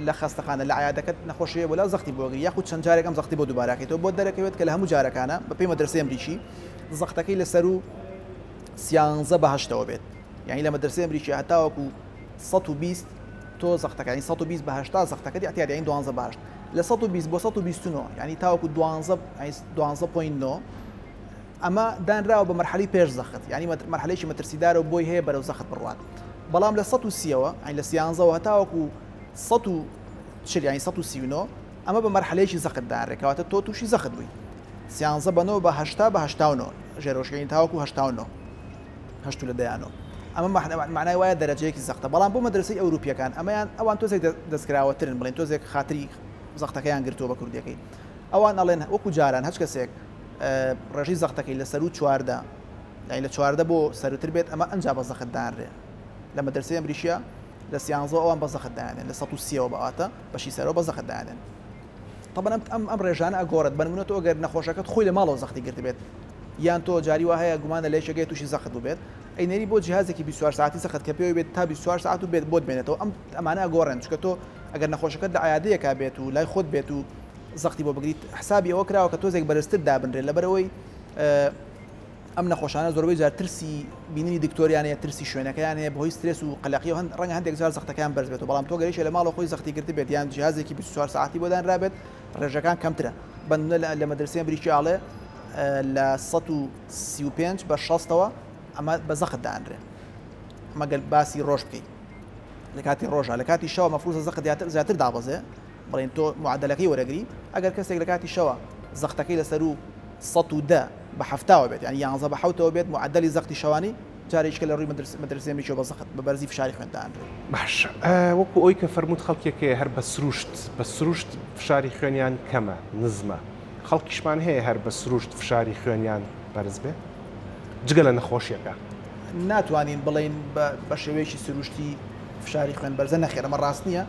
لە خەستەخانە لە عیادەکەت نەخۆشی هەیە بۆ لا زەختی بۆگری یاخود چەند جارێک ئەم زەختی بۆ دووبارەکەیتەوە بۆ دەرەکەوێت کە لە هەموو جارەکانە بەپێی مەدرسەی ئەمریکی زەختەکەی لە سەروو سیانزە بە هەشتەوە بێت یانی لە مەدرسەی ئەمریکی هەتاوەکو 120 تۆ زەختەکە یانی 120 بە هەشتا زەختەکەت اعتیاد یانی دوانزە بە هەشت لە 120 بۆ 129 یانی تاوەکو دوانزە یانی دوانزە point نۆ ئەمە دانراوە بە مەرحەلەی پێش زەخت یانی مەرحەلەیەکی مەترسیدارە و بۆی هەیە بەرەو زەخت بڕوات بەڵام لە 130ەوە یانی لە سیانزەوە هەتاوەکو 140 یانی 139 ئەمە بە مەرحەلەیەکی زەخت دانرێ کەواتە تۆ تووشی زەخت بووی سیانزە بە نۆ بە هەشتا بە 89 ژێرۆشکەین تاوەکو 89 هەشت و لە دەیانۆ ئەمە معنای وایە دەرەجەیەکی زەختە بەڵام بۆ مەدرسەی ئەوروپیەکان ئەمەیان ئەوان تۆزێک دەستکراوەترن بڵێن تۆزێک خاتری زەختەکەیان گرتووە بە کوردیەکەی ئەوان ئەڵێن وەکو جاران هەچ کەسێک ڕێژەی زەختەکەی لە سەروو 14 یانی لە 14 بۆ سەروتر بێت ئەمە ئەنجا بە زەخت دانرێ لە مەدرسەی ئەمریکیە لە سیانزەوە ئەوان بە زەخت دانێن لە 130ەوە بەواتە بەشی سەرەوە بە زەخت دانێن طبعا ئەم ئەم ئەم ڕێژانە ئەگۆڕێت بە نمونە تۆ ئەگەر نەخۆشەکەت خۆی لە ماڵەوە زەختی گرتبێت یان تۆ جاری وا هەیە گومانە لە یەکێک هەیە تووشی زەخت بووبێت ئەینێری بۆ جیهازێکی 24 ساعتی زەخت کە پێوەی بێت تا 24 ساعت و بێت بۆت بێنێتەوە ئەم ئەمانە ئەگۆڕێن چونکە تۆ ئەگەر نەخۆشەکەت لە عیادەیەکا بێت و لای خۆت بێت و زەختی بۆ بگریت حسابی ئەوە کراوە کە تۆزێک بەرزتر دابنرێت لەبەرئەوەی ئەم نەخۆشانە زۆربەی جار ترسی بینینی دکتۆریان هەیە، ترسی شوێنەکەیان هەیە، بەهۆی سترێس و قەلەقیەوە هەند ڕەنگە هەندێک جار زەختەکەیان بەرز بێتەوە، بەڵام تۆ گەر یەکێ لە ماڵەوە خۆی زەختی گرتبێت یان جیهازێکی 24 سەعاتی بۆ دانرابێت ڕێژەکان کەمترە. بە نمونە لە مەدرسەی ئەمریکی ئاڵێ لە 135 بە 60ەوە ئەمە بە زەخت دانرێ. ئەمە گەر باسی ڕۆژ بکەی لە کاتی ڕۆژە، لە کاتی شەوە مەفروزە زەخت زیاتر دابەزێ، بڵێین تۆ معەدەلەکەی وەرەگری، ئەگەر کەسێک لە کاتی شەوە زەختەکەی لە سەروو 110 بە حەفتاوە بێت یانی یانزە بە حەوتەوە بێت معەدەلی زەختی شەوانی جارێکیکە لە ڕووی مەدرسەی ئەمریکیەوە بە زەخت بە بەرزی فشاری خوێن دانرێت. باشە وەکو ئەوی کە فەرمووت خەڵکێک هەیە هەر بە سروشت بە سروشت فشاری خوێنیان کەمە نزمە خەڵکیشمان هەیە هەر بە سروشت فشاری خوێنیان بەرز بێ جگە لە نەخۆشیەکە؟ ناتوانین بڵێین بە شێوەیەکی سروشتی فشاری خوێن بەرزە نەخێر ئەمە ڕاست نییە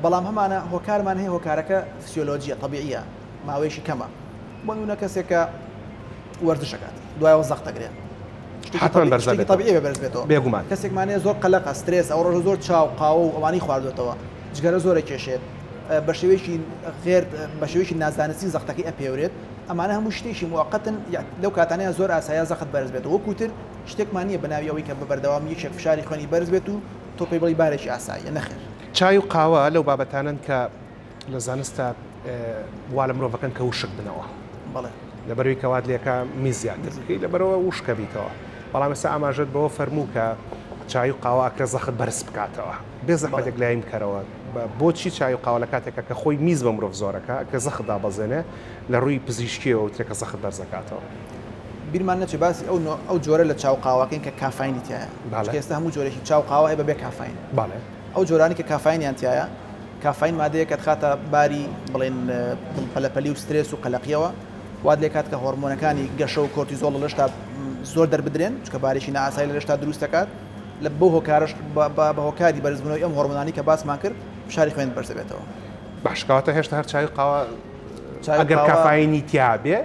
بەڵام هەمانە هۆکارمان هەیە هۆکارەکە فسیۆلۆجیە تەبیعیە ماوەیەکی کەمە بۆ نمونە کەسێک کە وەرزش ئەکات دوایەوە زەخت ئەگرێ حتماً بەرز شتێکی ئەبێتەوە. تەبیعی بێ بەرز بێتەوە بێگومان. کەسێکمان هەیە زۆر قەلەقە سترێس ئەو ڕۆژە زۆر چا و قاوە و ئەوانەی خواردوێتەوە جگەرە زۆر ئەکێشێت بە شێوەیەکی غێر بە شێوەیەکی نازانستی زەختەکەی ئەپێورێت ئەمانە هەموو شتێکی موقتن لەو کاتانەیە زۆر ئاسایە زەخت بەرز بێتەوە وەکو تر شتێکمان نییە بە ناوی ئەوەی کە بە بەردەوامی یەکێک فشاری خوێنی بەرز بێت و تۆ پێی بڵێی بارێکی ئاساییە نەخێر. چای و قاوە لەو بابەتانەن کە لە زانستا وا لە مرۆڤەکەن کە وشک بنەوە. بەڵێ. لەبەرئەوەی کە وات لێکا میز زیاتر بکەی لەبەرئەوە وشکە بیتەوە. بەڵام ئێستا ئاماژەت بەوە فەرموو کە چای و قاوە ئەکرێ زەخت بەرز بکاتەوە. بێ زەحمەتێک لایم کەرەوە بۆچی چای و قاوە لە کاتێکا کە خۆی میز بە مرۆڤ زۆرەکا ئەکرێ زەخت دابەزێنێ لە ڕووی پزیشکیەوە وترێ کە زەخت بەرزەکاتەوە. بیرمان نەچێ باسی ئەو نۆ ئەو جۆرە لە چا و قاوەکەین کە کافاینی تیایە. بەڵێ. چونکە ئێستا هەموو جۆرێکی چا و قاوە هەیە بەبێ کافاین. بەڵێ. ئەو جۆرانەی کە کافاینیان تیایە. کافاین مادەیەکە ئەتخاتە باری بڵێن دڵ پەلەپەلی و سترێس و قەلەقیەوە وات لێکات کە هۆرمۆنەکانی گەشە و کۆرتیزۆڵ لە لەشتا زۆر دەربدرێن چونکە بارێکی نائاسایی لە لەشتا دروست دەکات لە بەو هۆکارەش بە هۆکاری بەرزبوونەوەی ئەم هۆرمۆنانەی کە باسمان کرد فشاری خوێنت بەرز دەبێتەوە. باش کەواتە هێشتا هەر چای و قاوە ئەگەر کافاینی تیا بێ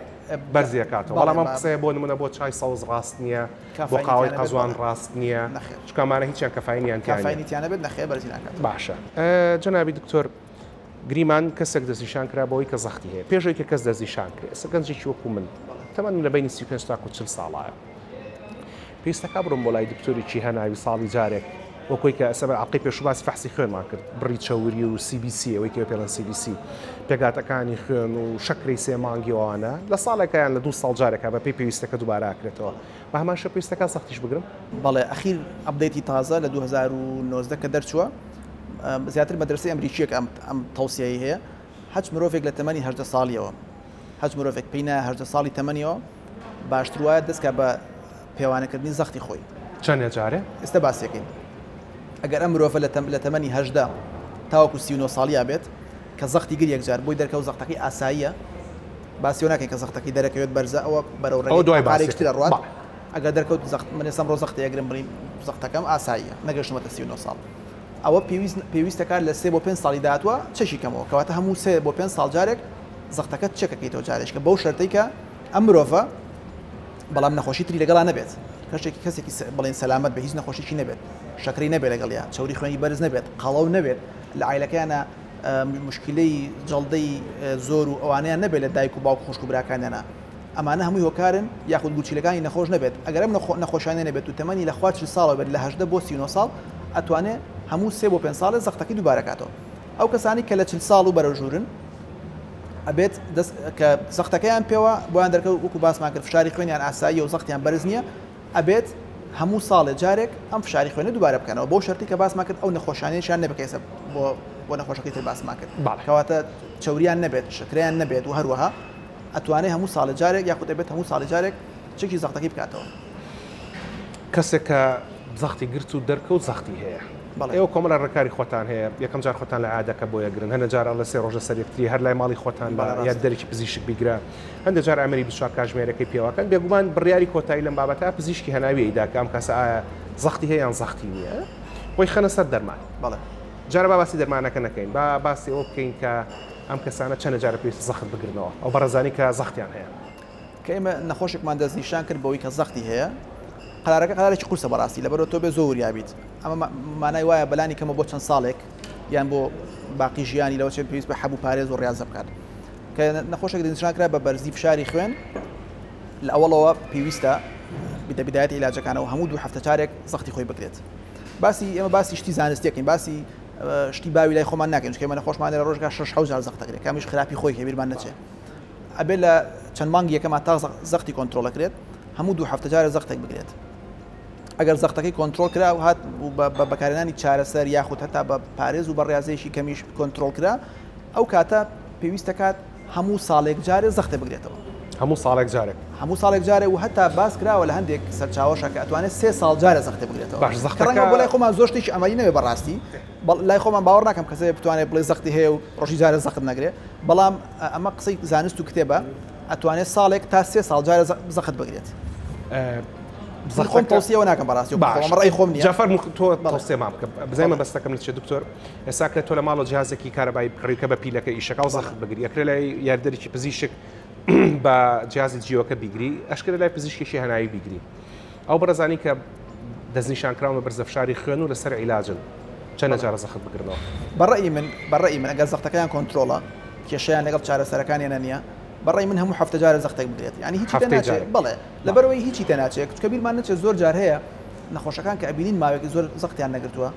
بەرزی ئەکاتەوە بەڵام ئەم قسەیە بۆ نمونە بۆ چای سەوز ڕاست نییە بۆ قاوەی قەزوان ڕاست نییە چونکە ئەمانە هیچیان کافاینیان تیا نییە. کافاینی تیا نەبێت نەخێر بەرزی ناکاتەوە. باشە جەنابی دکتۆر گریمان کەسێک دەستنیشان کرا بەوەی کە زەختی هەیە پێش ئەوەی کە کەس دەستنیشان کرێ ئێستا گەنجێکی وەکو من تەمەنم لە بەینی 35 تاکو 40 ساڵایە پێویستەکا بڕۆم بۆ لای دکتۆرێکی هەناوی ساڵی جارێک وەکۆی کە ئێستا بە ئەڵقەی پێشوو باسی فەحسی خوێنمان کرد بڕی چەوری و CBC ئەوەی کە پێڵێن CBC پێکهاتەکانی خوێن و شەکرەی سێ مانگی ئەوانە لە ساڵێکە یان لە دوو ساڵ جارێکە بە پێی پێویستەکە دووبارە ئەکرێتەوە بە هەمان شێوە پێویستەکە زەختیش بگرم؟ بەڵێ ئەخیر update ی تازە لە 2019 کە دەرچووە زیاتر مەدرەسەی ئەمریکییەک ئەم ئەم تەوسیەی هەیە هەچ مرۆڤێک لە تەمەنی 18 ساڵیەوە هەچ مرۆڤێک پێی نایە 18 ساڵی تەمەنیەوە باشتر وایە دەستکا بە پێوانەکردنی زەختی خۆی. چەنێ جارێ؟ ئێستا باسیەکەین. ئەگەر ئەم مرۆڤە لە تەمەنی 18 تاوەکو 39 ساڵیا بێت کە زەختی گر یەکجار بۆی دەرکەوت زەختەکەی ئاساییە باسیەوە ناکەین کە زەختەکەی دەرەکەوێت بەرزە ئەوە بەرەو ڕێگەی پارێکی تر ئەڕوات ئەگەر دەرکەوت زەخت من ئێستا ئەمڕۆ زەختێ ئەگرم بڵیم زەختەکەم ئاساییە نەگەشتمەتە 39 ساڵ ئەوە پێویست پێویستەکات لە سێ بۆ پێنج ساڵی داهاتوە چەکی کەمەوە کەواتە هەموو سێ بۆ پێنج ساڵ جارێک زەختەکەت چەکەکەیتەوە جارێکە بەو شەرتەی کە ئەم مرۆڤە بەڵام نەخۆشی تری لەگەڵا نەبێت کەشێکی کەسێکی بڵێن سەلامەت بە هیچ نەخۆشیی نەبێت شەکری نەبێت لەگەڵیا چەوری خوێنی بەرز نەبێت قەڵەو نەبێت لە عایلەکەیانە مشکلەی جەڵدەی زۆر و ئەوانەیان نەبێت لە دایک و باوک خوشک و براکانیانە ئەمانە هەمووی هۆکارن یاخود گورچیلەکانی نەخۆش نەبێت ئەگەر ئەم نەخۆشانە نەبێت و تەمەنی لە خوار 40 ساڵەوە بێت لە 18 بۆ 39 ساڵ ئەتوانێ هەموو سێ بۆ پێنج ساڵێ زەختەکەی دووبارە کاتەوە ئەو کەسانی کە لە 40 ساڵ و بەرەو ژوورن ئەبێت دەست کە زەختەکەیان پێوە بۆیان دەرکەوت وەکو باسمان کرد فشاری خوێنیان ئاساییە و زەختیان بەرز نییە ئەبێت هەموو ساڵێ جارێک ئەم فشاری خوێنە دووبارە بکەنەوە بەو شەرتی کە باسمان کرد ئەو نەخۆشانەیشیان نەبێت کە ئێستا بۆ بۆ نەخۆشەکەی تر باسمان کرد کەواتە چەوریان نەبێت شەکرەیان نەبێت و هەروەها ئەتوانێت هەموو ساڵێ جارێک یاخود ئەبێت هەموو ساڵێ جارێک چەکی زەختەکەی بکاتەوە. کەسێک کە زەختی گرت و دەرکەوت زەختی هەیە. ئێوە کۆمەڵە ڕێکاری خۆتان هەیە، یەکەم جار خۆتان لە عیادەکە بۆ ئەگرن، هەندێک جار ئەڵێ سێ ڕۆژ لەسەر یەکتری هەر لای ماڵی خۆتان بە یان دەرێکی پزیشک بیگرە، هەندێک جار ئامێری 24 کاژمێرەکەی پێوەکەن، بێگومان بڕیاری کۆتایی لەم بابەتە پزیشکی هەناوی ئەیدا کە ئەم کەسە ئایا زەختی هەیە یان زەختی نییە، بۆی خەنە سەر دەرمان. جارە با باسی دەرمانەکە نەکەین، با باسی ئەوە بکەین کە ئەم کەسانە چەنە جارە پێویستە زەخت بگرنەوە، ئەو بەڕێزانەی کە زەختیان هەیە. کە ئێمە نەخۆشێکمان دەستنیشان کرد بەوەی کە زەختی هەیە، قەرارەکە قەرارێکی قورسە بەڕاستی، لەبەرئەوە تۆ بێ زۆر وریا بیت. ئەمە مانای وایە بەلانی کەمە بۆ چەند ساڵێک یان بۆ باقی ژیانی لەوە چێت پێویست بە حەب و پارێز و ڕیازە بکات. کە نەخۆشێک دەستنیشان کرا بە بەرزی فشاری خوێن، لە ئەوەڵەوە پێویستە لە بیدایەتی عیلاجەکانەوە هەموو دوو هەفتە جارێک زەختی خۆی بگرێت. باسی ئێمە باسی شتی زانستیەکەین، باسی شتی باوی لای خۆمان ناکەین، چونکە ئێمە نەخۆشمان لە ڕۆژگا شەش حەوت جار زەخت دەگرێت، کامیش خراپی خۆی هەیە بیرمان نەچێ. ئەبێت لە چەند مانگی یەکەما تا زەختی کۆنترۆڵ ئەکرێت هەموو دوو هەفتە جارێ زەختێک بگرێت ئەگەر زەختەکەی کۆنترۆڵ کرا و هات بە بەکارهێنانی چارەسەر یاخود هەتا بە پارێز و بە ڕاضەیەکی کەمیش کۆنترۆڵ کرا ئەو کاتە پێویستە کات هەموو ساڵێک جارێ زەختێ بگرێتەوە هەموو ساڵێک جارێک هەموو ساڵێک جارێ و هەتا باس کراوە لە هەندێک سەرچاوەشە کە ئەتوانێت سێ ساڵ جارێ زەختێ بگرێتەوە باش زەختەکە بۆ لای خۆمان زۆر شتێکی عەمەلی نەبێ بەڕاستی لای خۆمان باوەڕ ناکەم کەسێ بتوانێت بڵێ زەختی هەیە و ڕۆژی جارێ زەخت نەگرێ بەڵام ئەمە قسەی زانست و کتێبە ئەتوانێت ساڵێک تا سێ ساڵ جارێ زەخت بگرێت. خۆم تەوسیەوە ناکەم بەڕاستی باش ڕای خۆم نییە جەفەر تۆ تەوسیەمان بکە بزانین مەبەستەکەم لە چیە دکتۆر ئێستا کە تۆ لە ماڵەوە جهازێکی کارەبایی بکڕی کە بە پیلەکە ئیشەکە و زەخت بگری ئەکرێ لای یاریدەرێکی پزیشک بە جیازی جیۆکە بیگری ئەشکرێ لای پزیشکێکی هەناوی بیگری ئەو بەڕێزانی کە دەستنیشانکراون بە بەرزە فشاری خوێن و لەسەر عیلاجن چەندە جارە زەخت بگرنەوە؟ بە ڕەئی من بە ڕەئی من ئەگەر زەختەکەیان کۆنترۆڵە کێشەیان لەگەڵ چارەسەرەکانیانە نییە بە ڕەئی من هەموو هەفتە جارە زەختێک بگرێت یعنی هیچی تێ ناچێت بەڵێ لەبەرئەوەی هیچی تێ ناچێت چونکە بیرمان نەچێت زۆر جار هەیە نەخۆشەکان کە ئەبینین ماوەیەکی زۆر زەختیان نەگرتووە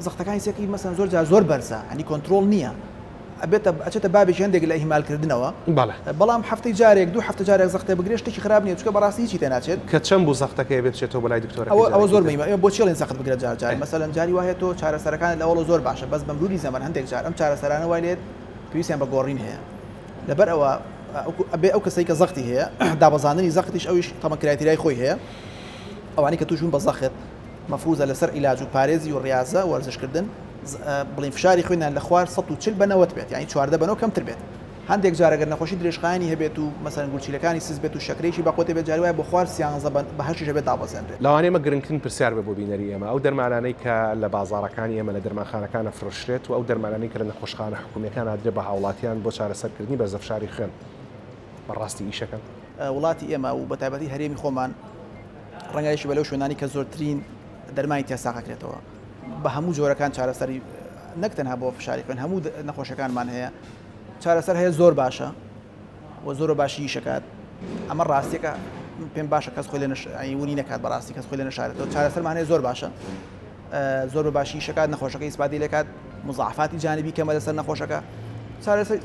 زەختەکانی سێکی مەسەن زۆر جار زۆر بەرزە یعنی کۆنترۆڵ نییە ئەبێتە ئەچێتە بابێکی هەندێک لە ئیهمال کردنەوە بەڵێ. بەڵام هەفتەی جارێک دوو هەفتە جارێک زەختێ بگرێ شتێکی خراپ نییە چونکە بەڕاستی هیچی تێناچێت. کە چەند بوو زەختەکەی ئەبێ بچێتەوە بۆ لای دکتۆرەکەی ئەوە ئەوە جارێکی زۆر تر؟ مهیمە ئێمە بۆچی ئەڵێین زەخت بگرە جار جار مەسەلەن جاری وا هەیە تۆ چارەسەرەکانت لە ئەوەڵەوە زۆر باشە بەس بە مروری زەمەن هەندێک جار ئەم چارەسەرانە وای لێت پێویستیان بە گۆڕین هەیە لەبەر ئەوە ئەبێ ئەو کەسەی کە زەختی هەیە دابەزاندنی زەختیش ئەویش تەمەن criteria ی خۆی هەیە ئەوانەی کە تووش بوون بە زەخت مەفروزە لەسەر عیلاج و پارێزی و ڕیازە وەرزشکردن. بڵێین فشاری خوێنیان لە خوار 140 بە 90 بێت یانی 14 بە 9 کەمتر بێت. هەندێک جار ئەگەر نەخۆشی درێژخایەنی هەبێت و مەسەلەن گورچیلەکانی سست بێت و شەکرەیەکی بەقوەتێ بێت جاری وایە بۆ خوار سیانزە بە هەشتیش ئەبێت دابەزێنرێت. لەوانەیە ئەمە گرنگترین پرسیار بێت بۆ بینەری ئێمە، ئەو دەرمانانەی کە لە بازاڕەکانی ئێمە لە دەرمانخانەکان ئەفرۆشرێت و ئەو دەرمانانەی کە لە نەخۆشخانە حکومییەکان ئادرێت بە هاوڵاتیان بۆ چارەسەرکردنی بەرزەفشاری خوێن بەڕاستی ئیشەکەن؟ وڵاتی ئێمە و بەتایبەتی هەرێمی خۆمان ڕەنگە یەکێک بێت لەو شوێنانەی کە زۆرترین دەرمانی تیا ساغ ئەکرێتەوە بە هەموو جۆرەکان چارەسەری نەک تەنها بۆ فشاری خوێن هەموو نەخۆشەکانمان هەیە چارەسەر هەیە زۆر باشە و زۆر باشی ئیشەکات ئەمە ڕاستیەکە پێم باشە کەس خۆی لە ونی نەکات بەڕاستی کەس خۆی لە نەشارێتەوە چارەسەرمان هەیە زۆر باشە زۆر بە باشی ئیشەکات نەخۆشەکە ئیسپاتی لەکات مزاعفاتی جانبی کەمە لەسەر نەخۆشەکە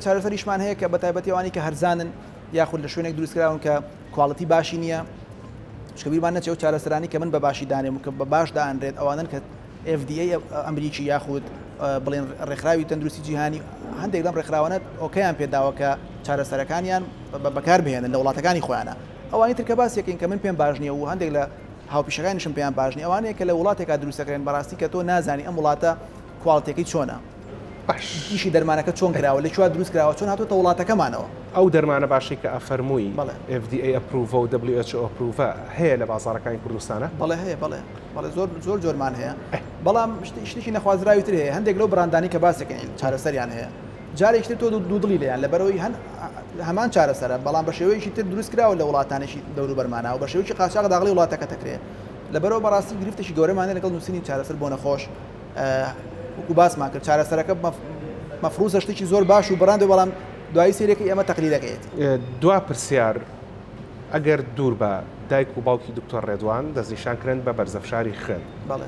چارەسەریشمان هەیە کە بە تایبەتی ئەوانەی کە هەرزانن یاخود لە شوێنێک دروستکراون کە quality باشی نییە چکە بیرمان نەچێت ئەو چارەسەرانی کە من بە باشی دانێم و کە بە باش دانرێت ئەوانن کە FDA ئەمریکی یاخود بڵێن ڕێکخراوی تەندروستی جیهانی هەندێک لەم ڕێکخراوانە okay یان پێداوە کە چارەسەرەکانیان بەکار بهێنن لە وڵاتەکانی خۆیانە ئەوانی تر کە باسیەکەین کە من پێم باش نییە و هەندێک لە هاوپیشەکانیشم پێیان باش نییە ئەوانەیە کە لە وڵاتێکا دروستەکرێن بەڕاستی کە تۆ نازانی ئەم وڵاتە quality ەکەی چۆنە باش. ئیشی دەرمانەکە چۆن کراوە لە کوێ دروست کراوە چۆن هاتۆتە وڵاتەکەمانەوە. ئەو دەرمانە باشەی کە ئەفەرمووی بەڵێ. FDA approve ە و WHO approve ە هەیە لە بازاڕەکانی کوردستانا؟ بەڵێ هەیە بەڵێ بەڵێ زۆر زۆر جۆرمان هەیە بەڵام شتێکی نەخوازراوی تر هەیە هەندێک لەو بڕاندانەی کە باس دەکەین چارەسەریان هەیە جارێکی تر تۆ دوودڵی لێیان لەبەرئەوەی هەن هەمان چارەسەرە بەڵام بە شێوەیەکی تر دروست کراوە لە وڵاتانێکی دەوروبەرمانا و بە شێوەیەکی قاچاغ داخڵی وڵاتەکە دەکرێ لەبەرئەوە بەڕاستی گرفتێکی گەورەمان هەیە لەگەڵ نووسینی چارەسەر بۆ نەخۆش وەکو باسمان کرد چارەسەرەکە مەفروزە شتێکی زۆر باش و بڕاندە بەڵام دوایی سەیرەکەی ئەمە تەقلیدەکەیەتی. دوا پرسیار، ئەگەر دوور بە دایک و باوکی دکتۆر ڕێدوان دەستنیشان کرێن بە بەرزەفشاری خوێن، بەڵێ.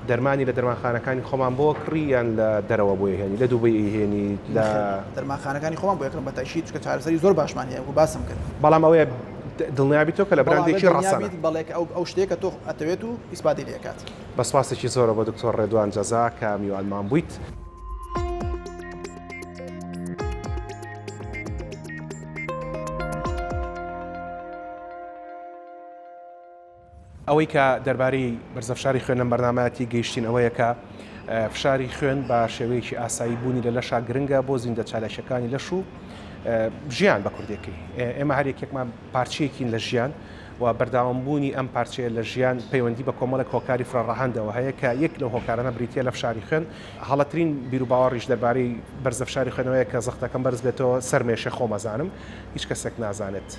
دەرمانی لە دەرمانخانەکانی خۆمان بۆ کڕی یان لە دەرەوە بۆی هێنی؟ لە دوبەی ئەیهێنی لە. نەخێر دەرمانخانەکانی خۆمان بۆ ئەکڕم بە تەئکید چونکە چارەسەری زۆر باشمان هەیە وەکو باسم کرد. بەڵام ئەوەیە دڵنیا بیتەوە کە لە بەڵام ئەبێت براندێکی دڵنیا ڕەسەنە. بیت بەڵێ کە ئەو ئەو شتەیە کە تۆ ئەتەوێت و ئیسپاتی لێ ئەکات. بە سوپاسێکی زۆرەوە بۆ دکتۆر ڕێدوان جەزا کە میوانمان بوویت. ئەوەی کە دەربارەی بەرزەفشاری خوێن لەم بەرنامەیە تێگەیشتین ئەوەیە کە فشاری خوێن بە شێوەیەکی ئاسایی بوونی لە لەشا گرنگە بۆ زیندە چالاکیەکانی لەش و ژیان بە کوردێکی ئێمە هەر یەکێکمان پارچەیەکین لە ژیان و بەرداوامبوونی ئەم پارچەیە لە ژیان پەیوەندی بە کۆمەڵێک هۆکاری فرەڕەهەندەوە هەیە کە یەک لەو هۆکارانە بریتییە لە فشاری خوێن، هەڵەترین بیروباوەڕیش دەربارەی بەرزە فشاری خوێن ئەوەیە کە زەختەکەم بەرز بێتەوە سەرمێشێ خۆم ئەزانم، هیچ کەسێک نازانێت،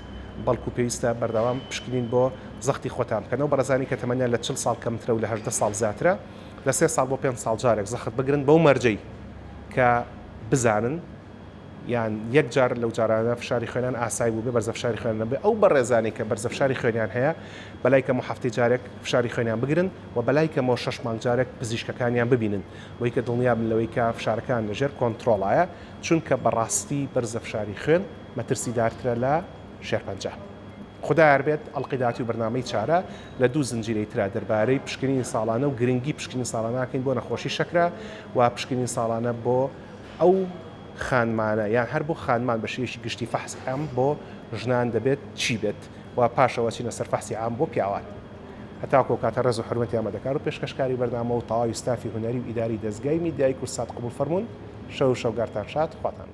بەڵکو پێویستە بەردەوام پشکنین بۆ زەختی خۆتان بکەن، ئەو بەڕێزانەی کە تەمەنیان لە 40 ساڵ کەمترە و لە 18 ساڵ زیاترە لە سێ ساڵ بۆ پێنج ساڵ جارێک زەخت بگرن بەو مەرجەی کە بزانن یان یەک جار لەو جارانە فشاری خوێنیان ئاسایی بووبێ بەرزە فشاری خوێن نەبێ ئەو بەڕێزانەی کە بەرزە فشاری خوێنیان هەیە بەلای کەمەوە هەفتەی جارێک فشاری خوێنیان بگرن و بەلای کەمەوە شەش مانگ جارێک پزیشکەکانیان ببینن بۆی کە دڵنیا بن لەوەی کە فشارەکان لەژێر کۆنترۆڵایە چونکە بەڕاستی بەرزە فشاری خوێن مەترسیدارترە لە شێرپەنجە. خودا یار بێت ئەڵقەی داهاتووی بەرنامەی چارە لە دوو زنجیرەی ترا دەربارەی پشکنینی ساڵانە و گرنگی پشکنینی ساڵانە ئەکەین بۆ نەخۆشی شەکرە و پشکنینی ساڵانە بۆ ئەو خانمانە یان هەر بۆ خانمان بە شێوەیەکی گشتی فەحسی عام بۆ ژنان دەبێت چی بێت و پاشەوە چینە سەر فەحسی عام بۆ پیاوان. هەتاکو ئەو کاتە ڕێز و حورمەتی ئامادەکار و پێشکەشکاری بەرنامە و تەواوی ستافی هونەری و ئیداری دەزگای میدیایی کوردسات قبوڵ فەرموون. شەو و شەوگارتان شاد. خواتان.